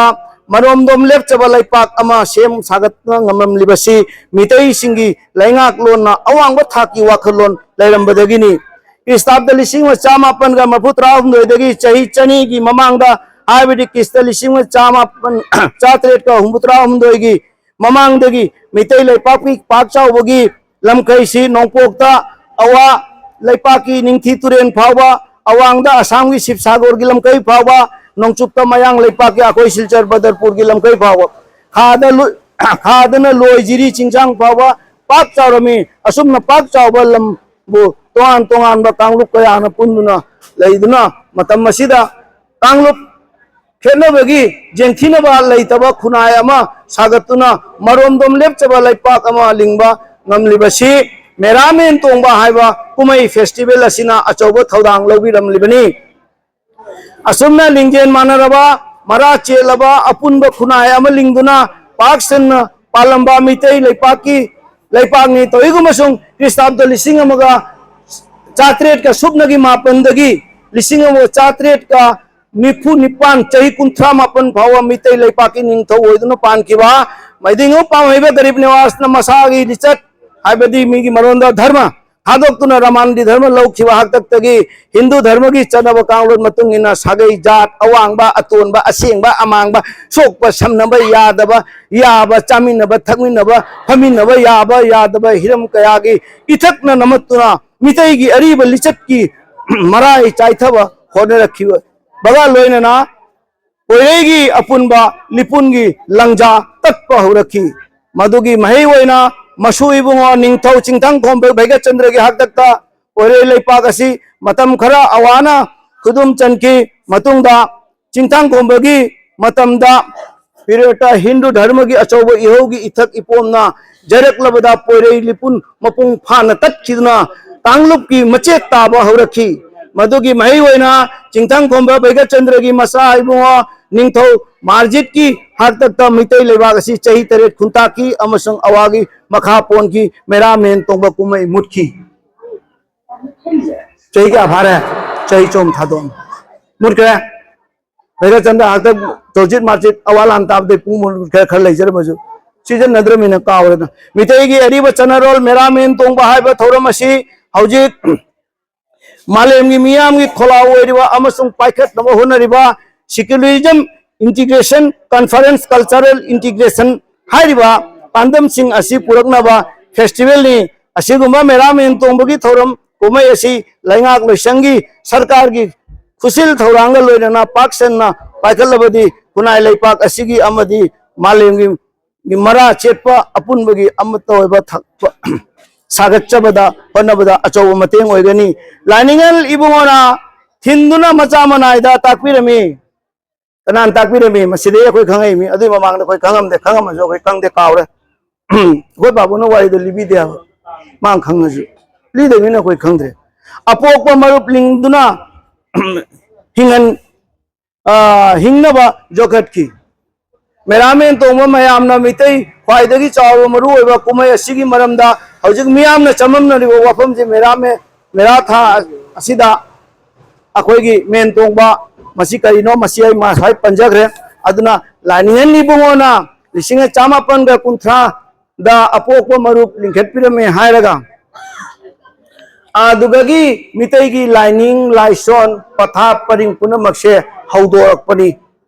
ꯃꯔꯣꯝꯗꯣꯝ ꯂꯦꯞꯆꯕ ꯂꯩꯄꯥꯛ ꯑꯃ ꯁꯦꯝ ꯁꯥꯒꯠꯄ ꯉꯝꯂꯝꯂꯤꯕꯁꯤ ꯃꯤꯇꯩꯁꯤꯡꯒꯤ ꯂꯩꯉꯥꯛꯂꯣꯟꯅ ꯑꯋꯥꯡꯕ ꯊꯥꯛꯀꯤ ꯋꯥꯈꯜꯂꯣꯟ ꯂꯩꯔꯝꯕꯗꯒꯤꯅꯤ꯫ ꯈ꯭ꯔꯤꯁꯇꯥꯕꯗ ꯂꯤꯁꯤꯡ ꯑꯃ ꯆꯥꯃꯥꯄꯟꯒ ꯃꯔꯐꯨ ꯇꯔꯥꯍꯨꯝꯗꯣꯏꯗꯒꯤ ꯆꯍꯤ ꯆꯅꯤꯒꯤ ꯃꯃꯥꯡꯗ, ꯍꯥꯏꯕꯗꯤ ꯈ꯭ꯔꯤꯁꯇ ꯂꯤꯁꯤꯡ ꯑꯃ ꯆꯥꯃꯥꯄꯟ, ꯆꯥꯇꯔꯦꯠꯀ ꯍꯨꯝꯐꯨꯇꯔꯥꯍꯨꯝꯗꯣꯏꯒꯤ ꯃꯃꯥꯡꯗꯒꯤ ꯃꯤꯇꯩ ꯂꯩꯄꯥꯛꯀꯤ ꯄꯥꯛ ꯆꯥꯎꯕꯒꯤ ꯂꯝꯈꯩꯁꯤ ꯅꯣꯡꯄꯣꯛꯇ ꯑꯋꯥ ꯂꯩꯄꯥꯛꯀꯤ ꯅꯤꯡꯊꯤ ꯇꯨꯔꯦꯜ ꯐꯥꯎꯕ, ꯑꯋꯥꯡꯗ ꯑꯁꯥꯝꯒꯤ ꯁꯤꯕꯁꯥꯒꯔꯒꯤ ꯂꯝꯈꯩ ꯐꯥꯎꯕ, ꯅꯣꯡꯆꯨꯞꯇ ꯃꯌꯥꯡ ꯂꯩꯄꯥꯛꯀꯤ ꯑꯩꯈꯣꯏ ꯁꯤꯜꯆꯔ ꯕꯗꯔꯄꯨꯔꯒꯤ ꯂꯝꯈꯩ ꯐꯥꯎꯕ, ꯈꯥꯗ ꯂꯨ-, ꯈꯥꯗꯅ ꯂꯣꯏ ꯖꯤꯔꯤ ꯆꯤꯡꯁꯥꯡ ꯐꯥꯎꯕ ꯄꯥꯛ ꯆꯥꯎꯔꯝꯃꯤ꯫ ꯑꯁꯨꯝꯅ ꯄꯥꯛ ꯆꯥꯎꯕ ꯂꯝꯕꯨ ꯇꯣꯉꯥꯟ ꯇꯣꯉꯥꯟꯕ ꯀꯥꯡꯂꯨꯞ ꯀꯌꯥꯅ ꯄꯨꯟꯗꯨꯅ ꯂꯩꯗꯨꯅ ꯃꯇꯝ ꯑꯁꯤꯗ ꯀꯥꯡꯂꯨꯞ ꯈꯦꯠꯅꯕꯒꯤ ꯌꯦꯡꯊꯤꯅꯕ ꯂꯩꯇꯕ ꯈꯨꯟꯅꯥꯏ ꯑꯃ ꯁꯥꯒꯠꯇꯨꯅ ꯃꯔꯣꯝꯗꯣꯝ ꯂꯦꯞꯆꯕ ꯂꯩꯄꯥꯛ ꯑꯃ ꯂꯤꯡꯕ ꯉꯝꯂꯤꯕꯁꯤ ꯃꯦꯔꯥꯃꯦꯟ ꯇꯣꯡꯕ ꯍꯥꯏꯕ ꯀꯨꯝꯍꯩ ꯐꯦꯁꯇꯤꯚꯦꯜ ꯑꯁꯤꯅ ꯑꯆꯧꯕ ꯊꯧꯗꯥꯡ ꯂꯧꯕꯤꯔꯝꯂꯤꯕꯅꯤ꯫ ꯑꯁꯨꯝꯅ ꯂꯤꯡꯖꯦꯜ ꯃꯥꯟꯅꯔꯕ, ꯃꯔꯥ ꯆꯦꯜꯂꯕ ꯑꯄꯨꯟꯕ ꯈꯨꯟꯅꯥꯏ ꯑꯃ ꯂꯤꯡꯗꯨꯅ ꯄꯥꯛ ꯁꯟꯅ ꯄꯥꯜꯂꯝꯕ ꯃꯤꯇꯩ ꯂꯩꯄꯥꯛꯀꯤ ꯂꯩꯄꯥꯛꯅꯤ꯫ ꯇꯧꯏꯒꯨꯝꯕꯁꯨꯡ ꯈ꯭ꯔꯤꯁꯇꯥꯕꯗ ꯂꯤꯁꯤꯡ ꯑꯃꯒ ꯆꯥꯇ꯭ꯔꯦꯠꯀ ꯁꯨꯞꯅꯒꯤ ꯃꯥꯄꯟꯗꯒꯤ ꯂꯤꯁꯤꯡ ꯑꯃꯒ ꯆꯥꯇ꯭ꯔꯦꯠꯀ ꯅꯤꯐꯨ ꯅꯤꯄꯥꯟ, ꯆꯍꯤ ꯀꯨꯟꯊ꯭ꯔꯥ ꯃꯥꯄꯟ ꯐꯥꯎꯕ ꯃꯤꯇꯩ ꯂꯩꯄꯥꯛꯀꯤ ꯅꯤꯡꯊꯧ ꯑꯣꯏꯗꯨꯅ ꯄꯥꯟꯈꯤꯕ ꯃꯩꯗꯤꯡꯉꯨ ꯄꯥꯝꯍꯩꯕ ꯒꯔꯤꯕ ꯅꯤꯋꯥꯁꯅ ꯃꯁꯥꯒꯤ ꯂꯤꯆꯠ, ꯍꯥꯏꯕꯗꯤ ꯃꯤꯒꯤ ꯃꯔꯣꯟꯗ ꯙꯔꯃ ꯊꯥꯗꯣꯛꯇꯨꯅ ꯔꯃꯥꯟꯗꯤ ꯙꯔꯃ ꯂꯧꯈꯤꯕ ꯍꯥꯛꯇꯛꯇꯒꯤ ꯍꯤꯟꯗꯨ ꯙꯔꯃꯒꯤ ꯆꯠꯅꯕ ꯀꯥꯡꯂꯣꯟ ꯃꯇꯨꯡ ꯏꯟꯅ ꯁꯥꯒꯩ ꯖꯥꯠ, ꯑꯋꯥꯡꯕ, ꯑꯇꯣꯟꯕ, ꯑꯁꯦꯡꯕ, ꯑꯃꯥꯡꯕ, ꯁꯣꯛꯄ, ꯁꯝꯅꯕ ꯌꯥꯗꯕ, ꯌꯥꯕ, ꯆꯥꯃꯤꯟꯅꯕ, ꯊꯛꯃꯤꯟꯅꯕ, ꯐꯝꯃꯤꯟꯅꯕ ꯌꯥꯕ, ꯌꯥꯗꯕ ꯍꯤꯔꯝ ꯀꯌꯥꯒꯤ ꯏꯊꯛꯅ ꯅꯝꯃꯠꯇꯨꯅ ꯃꯤꯇꯩꯒꯤ ꯑꯔꯤꯕ ꯂꯤꯆꯠꯀꯤ ꯃꯔꯥꯏ ꯆꯥꯏꯊꯕ ꯍꯣꯠꯅꯔꯛꯈꯤꯕꯒ ꯂꯣꯏꯅꯅ ꯄꯣꯏꯔꯩꯒꯤ ꯑꯄꯨꯟꯕ ꯂꯤꯄꯨꯟꯒꯤ ꯂꯪꯖꯥ ꯇꯠꯄ ꯍꯧꯔꯛꯈꯤ꯫ ꯃꯗꯨꯒꯤ ꯃꯍꯩ ꯑꯣꯏꯅ ꯃꯁꯨ ꯏꯕꯨꯡꯉꯣ ꯅꯤꯡꯊꯧ ꯆꯤꯡꯊꯪꯈꯣꯝꯕ ꯚꯩꯒꯆꯟꯗ꯭ꯔꯒꯤ ꯍꯥꯛꯇꯛꯇ ꯄꯣꯏꯔꯩ ꯂꯩꯄꯥꯛ ꯑꯁꯤ ꯃꯇꯝ ꯈꯔ ꯑꯋꯥꯅ ꯈꯨꯗꯨꯝ ꯆꯟꯈꯤ꯫ ꯃꯇꯨꯡꯗ ꯆꯤꯡꯊꯪꯈꯣꯝꯕꯒꯤ ꯃꯇꯝꯗ ꯄꯤꯔꯤꯌꯠꯇ ꯍꯤꯟꯗꯨ ꯙꯔꯃꯒꯤ ꯑꯆꯧꯕ ꯏꯍꯧꯒꯤ ꯏꯊꯛ ꯏꯄꯣꯝꯅ ꯖꯔꯛꯂꯕꯗ ꯄꯣꯏꯔꯩ ꯂꯤꯄꯨꯟ ꯃꯄꯨꯡ ꯐꯥꯅ ꯇꯠꯈꯤꯗꯨꯅ ꯀꯥꯡꯂꯨꯞꯀꯤ ꯃꯆꯦꯠ ꯇꯥꯕ ꯍꯧꯔꯛꯈꯤ꯫ ꯃꯗꯨꯒꯤ ꯃꯍꯩ ꯑꯣꯏꯅ ꯆꯤꯡꯊꯪꯈꯣꯝꯕ ꯕꯩꯒꯆꯟꯗ꯭ꯔꯒꯤ ꯃꯆꯥ ꯏꯕꯨꯡꯉꯣ ꯅꯤꯡꯊꯧ ꯃꯥꯔꯖꯤꯠꯀꯤ ꯍꯥꯛꯇꯛꯇ ꯃꯩꯇꯩ ꯂꯩꯕꯥꯛ ꯑꯁꯤ ꯆꯍꯤ ꯇꯔꯦꯠ ꯈꯨꯟꯇꯥꯛꯈꯤ ꯑꯃꯁꯨꯡ ꯑꯋꯥꯒꯤ ꯃꯈꯥ ꯄꯣꯟꯈꯤ꯫ ꯃꯦꯔꯥꯃꯦꯟ ꯇꯣꯡꯕ ꯀꯨꯝꯍꯩ ꯃꯨꯠꯈꯤ꯫ ꯆꯍꯤ ꯀꯌꯥ ꯐꯥꯔꯦ? ꯆꯍꯤ ꯆꯍꯨꯝ ꯊꯥꯗꯣꯛꯑꯝꯃꯦ꯫ ꯃꯨꯠꯈ꯭ꯔꯦ꯫ ꯚꯩꯔꯆꯟꯗ꯭ꯔ ꯍꯥꯛꯇꯛ ꯇꯣꯖꯤꯠ ꯃꯥꯔꯖꯤꯠ ꯑꯋꯥ ꯂꯥꯟ ꯇꯥꯕꯗꯩ ꯄꯨꯡ ꯃꯨꯠꯈ꯭ꯔꯦ, ꯈꯔ ꯂꯩꯖꯔꯝꯃꯁꯨ ꯁꯤꯖꯤꯟꯅꯗ꯭ꯔꯃꯤꯅ ꯀꯥꯎꯔꯦꯗ꯫ ꯃꯤꯇꯩꯒꯤ ꯑꯔꯤꯕ ꯆꯠꯅꯔꯣꯜ ꯃꯦꯔꯥꯃꯦꯟ ꯇꯣꯡꯕ ꯍꯥꯏꯕ ꯊꯧꯔꯝ ꯑꯁꯤ ꯍꯧꯖꯤꯛ ꯃꯥꯂꯦꯝꯒꯤ ꯃꯤꯌꯥꯝꯒꯤ ꯈꯣꯜꯂꯥꯎ ꯑꯣꯏꯔꯤꯕ ꯑꯃꯁꯨꯡ ꯄꯥꯏꯈꯠꯅꯕ ꯍꯣꯠꯅꯔꯤꯕ Secularism Integration Conference, Cultural Integration ꯍꯥꯏꯔꯤꯕ ꯄꯥꯟꯗꯝꯁꯤꯡ ꯑꯁꯤ ꯄꯨꯔꯛꯅꯕ festivalꯅꯤ꯫ ꯑꯁꯤꯒꯨꯝꯕ ꯃꯦꯔꯥꯃꯦꯟ ꯇꯣꯡꯕꯒꯤ ꯊꯧꯔꯝ ꯀꯨꯝꯍꯩ ꯑꯁꯤ ꯂꯩꯉꯥꯛ ꯂꯣꯏꯁꯪꯒꯤ, ꯁꯔꯀꯥꯔꯒꯤ ꯈꯨꯠꯁꯤꯜ ꯊꯧꯔꯥꯡꯒ ꯂꯣꯏꯅꯅ ꯄꯥꯛ ꯁꯟꯅ ꯄꯥꯏꯈꯠꯂꯕꯗꯤ ꯈꯨꯟꯅꯥꯏ ꯂꯩꯄꯥꯛ ꯑꯁꯤꯒꯤ ꯑꯃꯗꯤ ꯃꯥꯂꯦꯝꯒꯤ ꯃꯔꯥ ꯆꯦꯠꯄ ꯑꯄꯨꯟꯕꯒꯤ ꯑꯃꯠꯇ ꯑꯣꯏꯕ ꯊꯛꯄ ꯁꯥꯒꯠꯆꯕꯗ ꯍꯣꯠꯅꯕꯗ ꯑꯆꯧꯕ ꯃꯇꯦꯡ ꯑꯣꯏꯒꯅꯤ꯫ ꯂꯥꯏꯅꯤꯡꯉꯜ ꯏꯕꯨꯡꯉꯣꯅ ꯊꯤꯟꯗꯨꯅ ꯃꯆꯥ ꯃꯅꯥꯏꯗ ꯇꯥꯛꯄꯤꯔꯝꯃꯤ꯫ ꯀꯅꯥꯅ ꯇꯥꯛꯄꯤꯔꯝꯃꯤ? ꯃꯁꯤꯗꯩ ꯑꯩꯈꯣꯏ ꯈꯪꯉꯛꯏꯃꯤ꯫ ꯑꯗꯨꯏ ꯃꯃꯥꯡꯗ ꯑꯩꯈꯣꯏ ꯈꯪꯉꯝꯗꯦ, ꯈꯪꯉꯝꯃꯁꯨ ꯑꯩꯈꯣꯏ ꯈꯪꯗꯦ, ꯀꯥꯎꯔꯦ꯫ ꯑꯩꯈꯣꯏ ꯄꯥꯕꯨꯡꯅ ꯋꯥꯔꯤꯗꯣ ꯂꯤꯕꯤꯗꯦ ꯍꯥꯏꯕ, ꯃꯥꯅ ꯈꯪꯉꯁꯨ꯫ ꯂꯤꯗꯕꯅꯤꯅ ꯑꯩꯈꯣꯏ ꯈꯪꯗ꯭ꯔꯦ꯫ ꯑꯄꯣꯛꯄ ꯃꯔꯨꯞ ꯂꯤꯡꯗꯨꯅ ꯍꯤꯡꯍꯟ ꯑ, ꯍꯤꯡꯅꯕ ꯌꯣꯛꯈꯠꯈꯤ꯫ ꯃꯦꯔꯥꯃꯦꯟ ꯇꯣꯡꯕ ꯃꯌꯥꯝꯅ ꯃꯤꯇꯩ ꯈ꯭ꯋꯥꯏꯗꯒꯤ ꯆꯥꯎꯕ ꯃꯔꯨꯑꯣꯏꯕ ꯀꯨꯝꯍꯩ ꯑꯁꯤꯒꯤ ꯃꯔꯝꯗ ꯍꯧꯖꯤꯛ ꯃꯤꯌꯥꯝꯅ ꯆꯃꯝꯅꯔꯤꯕ ꯋꯥꯐꯝꯁꯤ, ꯃꯦꯔꯥꯃꯦ-, ꯃꯦꯔꯥ ꯊꯥ ꯑꯁꯤꯗ ꯑꯩꯈꯣꯏꯒꯤ ꯃꯦꯟ ꯇꯣꯡꯕ, ꯃꯁꯤ ꯀꯔꯤꯅꯣ? ꯃꯁꯤ ꯑꯩ ꯉꯁꯥꯏ ꯄꯟꯖꯈ꯭ꯔꯦ꯫ ꯑꯗꯨꯅ ꯂꯥꯏꯅꯤꯡꯉꯟ ꯏꯕꯨꯡꯉꯣꯅ ꯂꯤꯁꯤꯡ ꯆꯥꯃꯥꯄꯟꯒ ꯀꯨꯟꯊ꯭ꯔꯥ ꯗ ꯑꯄꯣꯛꯄ ꯃꯔꯨꯞ ꯂꯤꯡꯈꯠꯄꯤꯔꯝꯃꯦ ꯍꯥꯏꯔꯒ, ꯑꯗꯨꯗꯒꯤ ꯃꯤꯇꯩꯒꯤ ꯂꯥꯏꯅꯤꯡ, ꯂꯥꯏꯁꯣꯟ, ꯄꯊꯥꯞ ꯄꯔꯤꯡ ꯄꯨꯝꯅꯃꯛꯁꯦ ꯍꯧꯗꯣꯔꯛꯄꯅꯤ꯫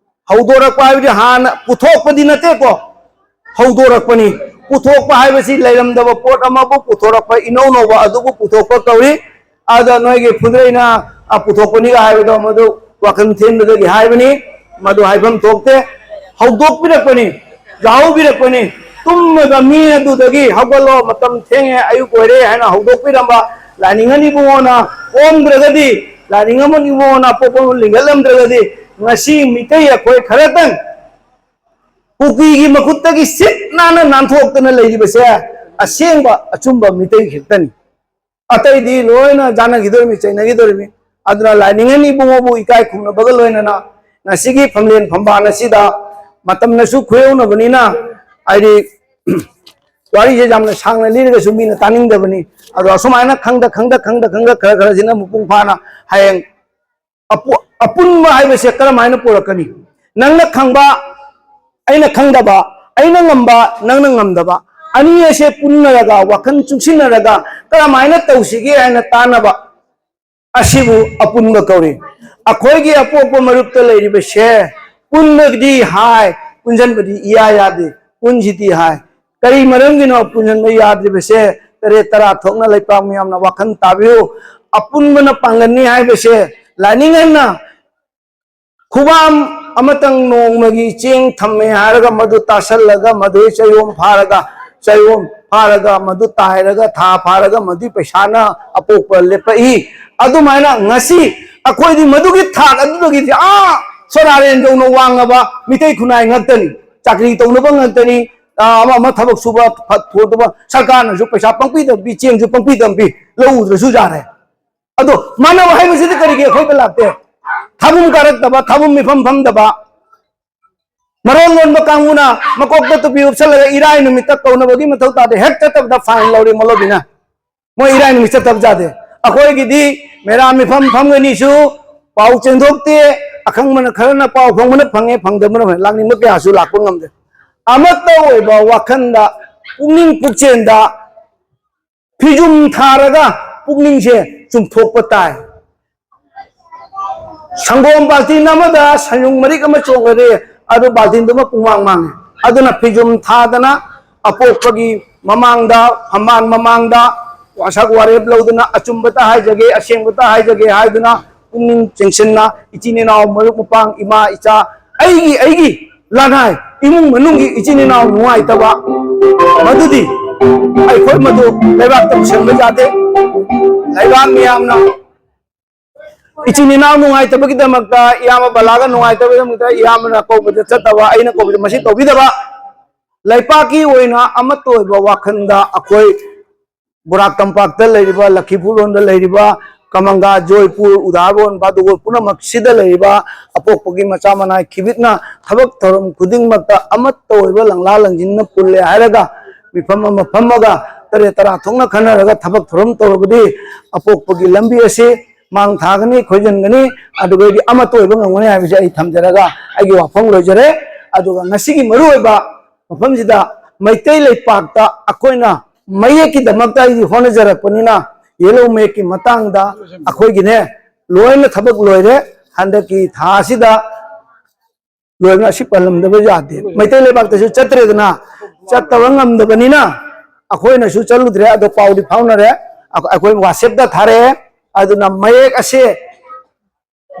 ꯍꯧꯗꯣꯔꯛꯄ ꯍꯥꯏꯕꯗꯤ ꯍꯥꯟꯅ ꯄꯨꯊꯣꯛꯄꯗꯤ ꯅꯠꯇꯦꯀꯣ, ꯍꯧꯗꯣꯔꯛꯄꯅꯤ꯫ ꯄꯨꯊꯣꯛꯄ ꯍꯥꯏꯕꯁꯤ ꯂꯩꯔꯝꯗꯕ ꯄꯣꯠ ꯑꯃꯕꯨ ꯄꯨꯊꯣꯔꯛꯄ, ꯏꯅꯧ ꯅꯧꯕ ꯑꯗꯨꯕꯨ ꯄꯨꯊꯣꯛꯄ ꯀꯧꯏ꯫ ꯑꯗ ꯅꯣꯏꯒꯤ ꯐꯨꯟꯗ꯭ꯔꯩꯅ, ꯑ, ꯄꯨꯊꯣꯛꯄꯅꯤꯒ ꯍꯥꯏꯕꯗꯣ, ꯃꯗꯨ ꯋꯥꯈꯜ ꯊꯦꯡꯕꯗꯒꯤ ꯍꯥꯏꯕꯅꯤ, ꯃꯗꯨ ꯍꯥꯏꯐꯝ ꯊꯣꯛꯇꯦ꯫ ꯍꯧꯗꯣꯛꯄꯤꯔꯛꯄꯅꯤ, ꯌꯥꯍꯧꯕꯤꯔꯛꯄꯅꯤ꯫ ꯇꯨꯝꯃꯤꯕ ꯃꯤ ꯑꯗꯨꯗꯒꯤ ꯍꯧꯒꯠꯂꯣ, ꯃꯇꯝ ꯊꯦꯡꯉꯦ, ꯑꯌꯨꯛ ꯑꯣꯏꯔꯦ ꯍꯥꯏꯅ ꯍꯧꯗꯣꯛꯄꯤꯔꯝꯕ ꯂꯥꯏꯅꯤꯡꯉꯟ ꯏꯕꯨꯡꯉꯣꯅ ꯀꯣꯝꯗ꯭ꯔꯒꯗꯤ, ꯂꯥꯏꯅꯤꯡꯉꯟ ꯏꯕꯨꯡꯉꯣꯅ ꯑꯄꯣꯛꯄ ꯂꯤꯡꯈꯠꯂꯝꯗ꯭ꯔꯒꯗꯤ, ꯉꯁꯤ ꯃꯤꯇꯩ ꯑꯩꯈꯣꯏ ꯈꯔꯇꯪ ꯀꯨꯀꯤꯒꯤ ꯃꯈꯨꯠꯇꯒꯤ ꯁꯤꯠ ꯅꯥꯟꯅ ꯅꯥꯟꯊꯣꯛꯇꯅ ꯂꯩꯔꯤꯕꯁꯦ ꯑꯁꯦꯡꯕ ꯑꯆꯨꯝꯕ ꯃꯤꯇꯩ ꯈꯛꯇꯅꯤ꯫ ꯑꯇꯩꯗꯤ ꯂꯣꯏꯅ ꯆꯥꯟꯅꯈꯤꯗꯣꯔꯤꯃꯤ, ꯆꯩꯅꯈꯤꯗꯣꯔꯤꯃꯤ꯫ ꯑꯗꯨꯅ ꯂꯥꯏꯅꯤꯡꯉꯟ ꯏꯕꯨꯡꯉꯣꯕꯨ ꯏꯀꯥꯏ ꯈꯨꯝꯅꯕꯒ ꯂꯣꯏꯅꯅ ꯉꯁꯤꯒꯤ ꯐꯝꯂꯦꯟ ꯐꯝꯕꯥꯜ ꯑꯁꯤꯗ ꯃꯇꯝꯅꯁꯨ ꯈꯨꯌꯧꯅꯕꯅꯤꯅ, ꯍꯥꯏꯗꯤ, ꯋꯥꯔꯤꯁꯦ ꯌꯥꯝꯅ ꯁꯥꯡꯅ ꯂꯤꯔꯒꯁꯨ ꯃꯤꯅ ꯇꯥꯅꯤꯡꯗꯕꯅꯤ꯫ ꯑꯗꯣ ꯑꯁꯨꯃꯥꯏꯅ ꯈꯪꯗ ꯈꯪꯗ ꯈꯪꯗ ꯈꯪꯗ ꯈꯔ ꯈꯔꯁꯤꯅ ꯃꯄꯨꯡ ꯐꯥꯅ ꯍꯌꯦꯡ ꯑꯄꯨ-, ꯑꯄꯨꯟꯕ ꯍꯥꯏꯕꯁꯦ ꯀꯔꯝꯍꯥꯏꯅ ꯄꯨꯔꯛꯀꯅꯤ? ꯅꯪꯅ ꯈꯪꯕ, ꯑꯩꯅ ꯈꯪꯗꯕ, ꯑꯩꯅ ꯉꯝꯕ, ꯅꯪꯅ ꯉꯝꯗꯕ, ꯑꯅꯤ ꯑꯁꯦ ꯄꯨꯟꯅꯔꯒ, ꯋꯥꯈꯜ ꯆꯨꯡꯁꯤꯟꯅꯔꯒ ꯀꯔꯝꯍꯥꯏꯅ ꯇꯧꯁꯤꯒꯦ ꯍꯥꯏꯅ ꯇꯥꯟꯅꯕ ꯑꯁꯤꯕꯨ ꯑꯄꯨꯟꯕ ꯀꯧꯏ꯫ ꯑꯩꯈꯣꯏꯒꯤ ꯑꯄꯣꯛꯄ ꯃꯔꯨꯞꯇ ꯂꯩꯔꯤꯕꯁꯦ ꯄꯨꯟꯕꯗꯤ ꯍꯥꯏ, ꯄꯨꯟꯁꯤꯟꯕꯗꯤ ꯏꯌꯥ ꯌꯥꯗꯦ꯫ ꯄꯨꯟꯁꯤꯗꯤ ꯍꯥꯏ, ꯀꯔꯤ ꯃꯔꯝꯒꯤꯅꯣ ꯄꯨꯟꯁꯤꯟꯕ ꯌꯥꯗ꯭ꯔꯤꯕꯁꯦ? ꯇꯔꯦꯠ ꯇꯔꯥ ꯊꯣꯛꯅ ꯂꯩꯄꯥꯛ ꯃꯤꯌꯥꯝꯅ ꯋꯥꯈꯜ ꯇꯥꯕꯤꯌꯨ꯫ ꯑꯄꯨꯟꯕꯅ ꯄꯥꯡꯒꯜꯅꯤ ꯍꯥꯏꯕꯁꯦ ꯂꯥꯏꯅꯤꯡ ꯍꯟꯅ ꯈꯨꯕꯥꯝ ꯑꯃꯇꯪ ꯅꯣꯡꯃꯒꯤ ꯆꯦꯡ ꯊꯝꯃꯦ ꯍꯥꯏꯔꯒ ꯃꯗꯨ ꯇꯥꯁꯜꯂꯒ ꯃꯗꯨꯒꯤ ꯆꯌꯣꯝ ꯐꯥꯔꯒ, ꯆꯌꯣꯝ ꯐꯥꯔꯒ ꯃꯗꯨ ꯇꯥꯏꯔꯒ ꯊꯥ ꯐꯥꯔꯒ ꯃꯗꯨꯒꯤ ꯄꯩꯁꯥꯅ ꯑꯄꯣꯛꯄ ꯂꯦꯞꯄꯛꯏ꯫ ꯑꯗꯨꯃꯥꯏꯅ ꯉꯁꯤ ꯑꯩꯈꯣꯏꯗꯤ ꯃꯗꯨꯒꯤ ꯊꯥꯛ ꯑꯗꯨꯗꯒꯤꯗꯤ ꯑꯥ ꯁꯣꯔꯥꯔꯦꯟ ꯌꯧꯅ ꯋꯥꯡꯉꯕ ꯃꯤꯇꯩ ꯈꯨꯟꯅꯥꯏ ꯉꯥꯛꯇꯅꯤ꯫ ꯆꯥꯀ꯭ꯔꯤ ꯇꯧꯅꯕ ꯉꯥꯛꯇꯅꯤ꯫ ꯑꯥ, ꯑꯃ ꯑꯃ ꯊꯕꯛ ꯁꯨꯕ ꯐꯠ ꯊꯣꯛꯇꯕ, ꯁꯔꯀꯥꯔꯅꯁꯨ ꯄꯩꯁꯥ ꯄꯪꯄꯤꯗ ꯄꯤ, ꯆꯦꯡꯁꯨ ꯄꯪꯄꯤꯗ ꯄꯤ, ꯂꯧ ꯎꯗ꯭ꯔꯁꯨ ꯌꯥꯔꯦ꯫ ꯑꯗꯣ ꯃꯥꯟꯅꯕ ꯍꯥꯏꯕꯁꯤꯗꯤ ꯀꯔꯤꯒꯤ ꯑꯩꯈꯣꯏꯗ ꯂꯥꯛꯇꯦ? ꯊꯥꯕꯨꯝ ꯀꯥꯔꯛꯇꯕ, ꯊꯥꯕꯨꯝ ꯃꯤꯐꯝ ꯐꯝꯗꯕ, ꯃꯔꯣꯟ ꯂꯣꯟꯕ ꯀꯥꯡꯕꯨꯅ ꯃꯀꯣꯛꯇ ꯇꯨꯄꯤ ꯎꯞꯁꯜꯂꯒ ꯏꯔꯥꯏ ꯅꯨꯃꯤꯠꯇ ꯀꯧꯅꯕꯒꯤ ꯃꯊꯧ ꯇꯥꯗꯦ, ꯍꯦꯛ ꯆꯠꯇꯕꯗ ꯐꯥꯏꯟ ꯂꯧꯔꯤ ꯃꯣꯂꯣꯕꯤꯅ꯫ ꯃꯣꯏ ꯏꯔꯥꯏ ꯅꯨꯃꯤꯠ ꯆꯠꯇꯕ ꯌꯥꯗꯦ꯫ ꯑꯩꯈꯣꯏꯒꯤꯗꯤ ꯃꯦꯔꯥ ꯃꯤꯐꯝ ꯐꯝꯒꯅꯤꯁꯨ, ꯄꯥꯎ ꯆꯦꯟꯊꯣꯛꯇꯦ꯫ ꯑꯈꯪꯕꯅ ꯈꯔꯅ ꯄꯥꯎ ꯐꯪꯕꯅ ꯐꯪꯉꯦ, ꯐꯪꯗꯕꯅ ꯐꯪꯉꯦ꯫ ꯂꯥꯛꯅꯤꯡꯕ ꯀꯌꯥꯁꯨ ꯂꯥꯛꯄ ꯉꯝꯗꯦ꯫ ꯑꯃꯠꯇ ꯑꯣꯏꯕ ꯋꯥꯈꯜꯗ, ꯄꯨꯛꯅꯤꯡ ꯄꯨꯛꯆꯦꯟꯗ ꯐꯤꯖꯨꯝ ꯊꯥꯔꯒ ꯄꯨꯛꯅꯤꯡꯁꯦ ꯆꯨꯝꯊꯣꯛꯄ ꯇꯥꯏ꯫ ꯁꯪꯒꯣꯝ ꯕꯥꯜꯇꯤꯟ ꯑꯃꯗ ꯁꯟꯌꯨꯡ ꯃꯔꯤꯛ ꯑꯃ ꯆꯣꯡꯉꯗꯤ ꯑꯗꯨ ꯕꯥꯜꯇꯤꯟꯗꯨꯃ ꯄꯨꯡꯃꯥꯡ ꯃꯥꯡꯉꯦ꯫ ꯑꯗꯨꯅ ꯐꯤꯖꯨꯝ ꯊꯥꯗꯅ ꯑꯄꯣꯛꯄꯒꯤ ꯃꯃꯥꯡꯗ, ꯐꯝꯕꯥꯜ ꯃꯃꯥꯡꯗ ꯋꯥꯁꯛ ꯋꯥꯔꯦꯞ ꯂꯧꯗꯨꯅ ꯑꯆꯨꯝꯕꯇ ꯍꯥꯏꯖꯒꯦ, ꯑꯁꯦꯡꯕꯇ ꯍꯥꯏꯖꯒꯦ ꯍꯥꯏꯗꯨꯅ ꯄꯨꯛꯅꯤꯡ ꯆꯤꯡꯁꯤꯟꯅ ꯏꯆꯤꯟ ꯏꯅꯥꯎ, ꯃꯔꯨꯞ ꯃꯄꯥꯡ, ꯏꯃꯥ ꯏꯆꯥ, ꯑꯩꯒꯤ, ꯑꯩꯒꯤ ꯂꯅꯥꯏ ꯏꯃꯨꯡ ꯃꯅꯨꯡꯒꯤ ꯏꯆꯤꯟ ꯏꯅꯥꯎ ꯅꯨꯡꯉꯥꯏꯇꯕ ꯃꯗꯨꯗꯤ ꯑꯩꯈꯣꯏ ꯃꯗꯨ ꯂꯩꯕꯥꯛꯇ ꯄꯨꯁꯟꯕ ꯌꯥꯗꯦ꯫ ꯂꯩꯕꯥꯛ ꯃꯤꯌꯥꯝꯅ ꯏꯆꯤꯟ ꯏꯅꯥꯎ ꯅꯨꯡꯉꯥꯏꯇꯕꯒꯤꯗꯃꯛꯇ, ꯏꯌꯥꯝꯕ ꯕꯂꯥꯒ ꯅꯨꯡꯉꯥꯏꯇꯕꯒꯤꯗꯃꯛꯇ, ꯏꯌꯥꯝꯕꯅ ꯀꯧꯕꯗ ꯆꯠꯇꯕ, ꯑꯩꯅ ꯀꯧꯕꯗ ꯃꯁꯤ ꯇꯧꯕꯤꯗꯕ, ꯂꯩꯄꯥꯛꯀꯤ ꯑꯣꯏꯅ ꯑꯃꯠꯇ ꯑꯣꯏꯕ ꯋꯥꯈꯜꯗ ꯑꯩꯈꯣꯏ ꯕꯣꯔꯥꯛ ꯇꯝꯄꯥꯛꯇ ꯂꯩꯔꯤꯕ, ꯂꯈꯤꯄꯨꯔ ꯔꯣꯝꯗ ꯂꯩꯔꯤꯕ, ꯀꯃꯪꯒꯥ, ꯖꯣꯏꯄꯨꯔ, ꯎꯗꯥꯔꯣꯟ, ꯕꯥꯗꯨꯒꯣꯔ ꯄꯨꯝꯅꯃꯛꯁꯤꯗ ꯂꯩꯔꯤꯕ ꯑꯄꯣꯛꯄꯒꯤ ꯃꯆꯥ ꯃꯅꯥꯏ ꯈꯤꯕꯤꯠꯅ ꯊꯕꯛ ꯊꯧꯔꯝ ꯈꯨꯗꯤꯡꯃꯛꯇ ꯑꯃꯠꯇ ꯑꯣꯏꯕ ꯂꯪꯂꯥ ꯂꯪꯖꯤꯟꯅ ꯄꯨꯜꯂꯦ ꯍꯥꯏꯔꯒ, ꯃꯤꯐꯝ ꯑꯃ ꯐꯝꯃꯒ ꯇꯔꯦꯠ ꯇꯔꯥ ꯊꯣꯛꯅ ꯈꯟꯅꯔꯒ ꯊꯕꯛ ꯊꯧꯔꯝ ꯇꯧꯔꯕꯗꯤ ꯑꯄꯣꯛꯄꯒꯤ ꯂꯝꯕꯤ ꯑꯁꯤ ꯃꯥꯡ ꯊꯥꯒꯅꯤ, ꯈꯣꯏꯖꯟꯒꯅꯤ, ꯑꯗꯨꯒ ꯑꯩꯗꯤ ꯑꯃꯠꯇ ꯑꯣꯏꯕ ꯉꯝꯒꯅꯤ ꯍꯥꯏꯕꯁꯦ ꯑꯩ ꯊꯝꯖꯔꯒ ꯑꯩꯒꯤ ꯋꯥꯐꯝ ꯂꯣꯏꯖꯔꯦ꯫ ꯑꯗꯨꯒ ꯉꯁꯤꯒꯤ ꯃꯔꯨꯑꯣꯏꯕ ꯃꯐꯝꯁꯤꯗ ꯃꯩꯇꯩ ꯂꯩꯄꯥꯛꯇ ꯑꯩꯈꯣꯏꯅ ꯃꯌꯦꯛꯀꯤꯗꯃꯛꯇ ꯑꯩꯗꯤ ꯍꯣꯠꯅꯖꯔꯛꯄꯅꯤꯅ, ꯌꯦꯜꯂꯧ ꯃꯌꯦꯛꯀꯤ ꯃꯇꯥꯡꯗ ꯑꯩꯈꯣꯏꯒꯤꯅꯦ ꯂꯣꯏꯅ ꯊꯕꯛ ꯂꯣꯏꯔꯦ꯫ ꯍꯟꯗꯛꯀꯤ ꯊꯥ ꯑꯁꯤꯗ ꯂꯣꯏꯅ ꯑꯁꯤ ꯄꯜꯂꯝꯗꯕ ꯌꯥꯗꯦ꯫ ꯃꯩꯇꯩ ꯂꯩꯕꯥꯛꯇꯁꯨ ꯆꯠꯇ꯭ꯔꯦꯗꯅ, ꯆꯠꯇꯕ ꯉꯝꯗꯕꯅꯤꯅ ꯑꯩꯈꯣꯏꯅꯁꯨ ꯆꯠꯂꯨꯗ꯭ꯔꯦ꯫ ꯑꯗꯣ ꯄꯥꯎꯗꯤ ꯐꯥꯎꯅꯔꯦ, ꯑꯩꯈꯣꯏ WhatsApp-ꯇ ꯊꯥꯔꯛꯑꯦ꯫ ꯑꯗꯨꯅ ꯃꯌꯦꯛ ꯑꯁꯦ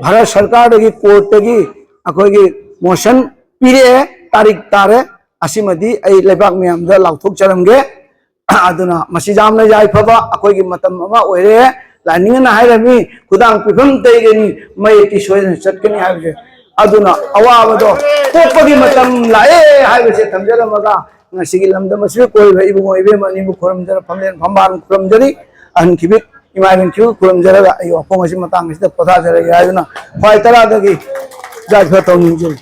ꯚꯥꯔꯠ ꯁꯔꯀꯥꯔꯗꯒꯤ, ꯀꯣꯔꯠꯇꯒꯤ ꯑꯩꯈꯣꯏꯒꯤ ꯃꯣꯁꯟ ꯄꯤꯔꯛꯑꯦ, ꯇꯥꯔꯤꯛ ꯇꯥꯔꯦ꯫ ꯑꯁꯤꯃꯗꯤ ꯑꯩ ꯂꯩꯕꯥꯛ ꯃꯌꯥꯝꯗ ꯂꯥꯎꯊꯣꯛꯆꯔꯝꯒꯦ꯫ ꯑꯗꯨꯅ ꯃꯁꯤ ꯌꯥꯝꯅ ꯌꯥꯏꯐꯕ ꯑꯩꯈꯣꯏꯒꯤ ꯃꯇꯝ ꯑꯃ ꯑꯣꯏꯔꯦ꯫ ꯂꯥꯏꯅꯤꯡ ꯑꯃꯅ ꯍꯥꯏꯔꯝꯃꯤ, "ꯈꯨꯗꯥꯡ ꯄꯤꯐꯝ ꯇꯩꯒꯅꯤ, ꯃꯌꯦꯛꯇꯤ ꯁꯣꯏꯗꯅ ꯆꯠꯀꯅꯤ" ꯍꯥꯏꯕꯁꯦ꯫ ꯑꯗꯨꯅ ꯑꯋꯥꯕꯗꯣ ꯀꯣꯛꯄꯒꯤ ꯃꯇꯝ ꯂꯥꯛꯑꯦ ꯍꯥꯏꯕꯁꯦ ꯊꯝꯖꯔꯝꯃꯒ, ꯉꯁꯤꯒꯤ ꯂꯝꯗꯝ ꯑꯁꯤꯗ ꯀꯣꯏꯔꯤꯕ ꯏꯕꯨꯡꯉꯣ ꯏꯕꯦꯝꯃ ꯑꯅꯤꯕꯨ ꯈꯨꯔꯨꯝꯖꯔ, ꯐꯝꯂꯦꯟ ꯐꯝꯕꯥꯜ ꯈꯨꯔꯨꯝꯖꯔꯤ꯫ ꯑꯍꯟ ꯈꯤꯕꯤꯛ ꯏꯃꯥ ꯏꯕꯦꯟ ꯈꯤꯕꯤꯛ ꯈꯨꯔꯨꯝꯖꯔꯒ ꯑꯩ ꯋꯥꯐꯝ ꯑꯁꯤ ꯃꯇꯥꯡ ꯑꯁꯤꯗ ꯄꯣꯊꯥꯖꯔꯒꯦ ꯍꯥꯏꯗꯨꯅ ꯈ꯭ꯋꯥꯏ ꯇꯔꯥꯗꯒꯤ ꯌꯥꯏꯐ ꯇꯧꯅꯤꯡꯖꯔꯤ꯫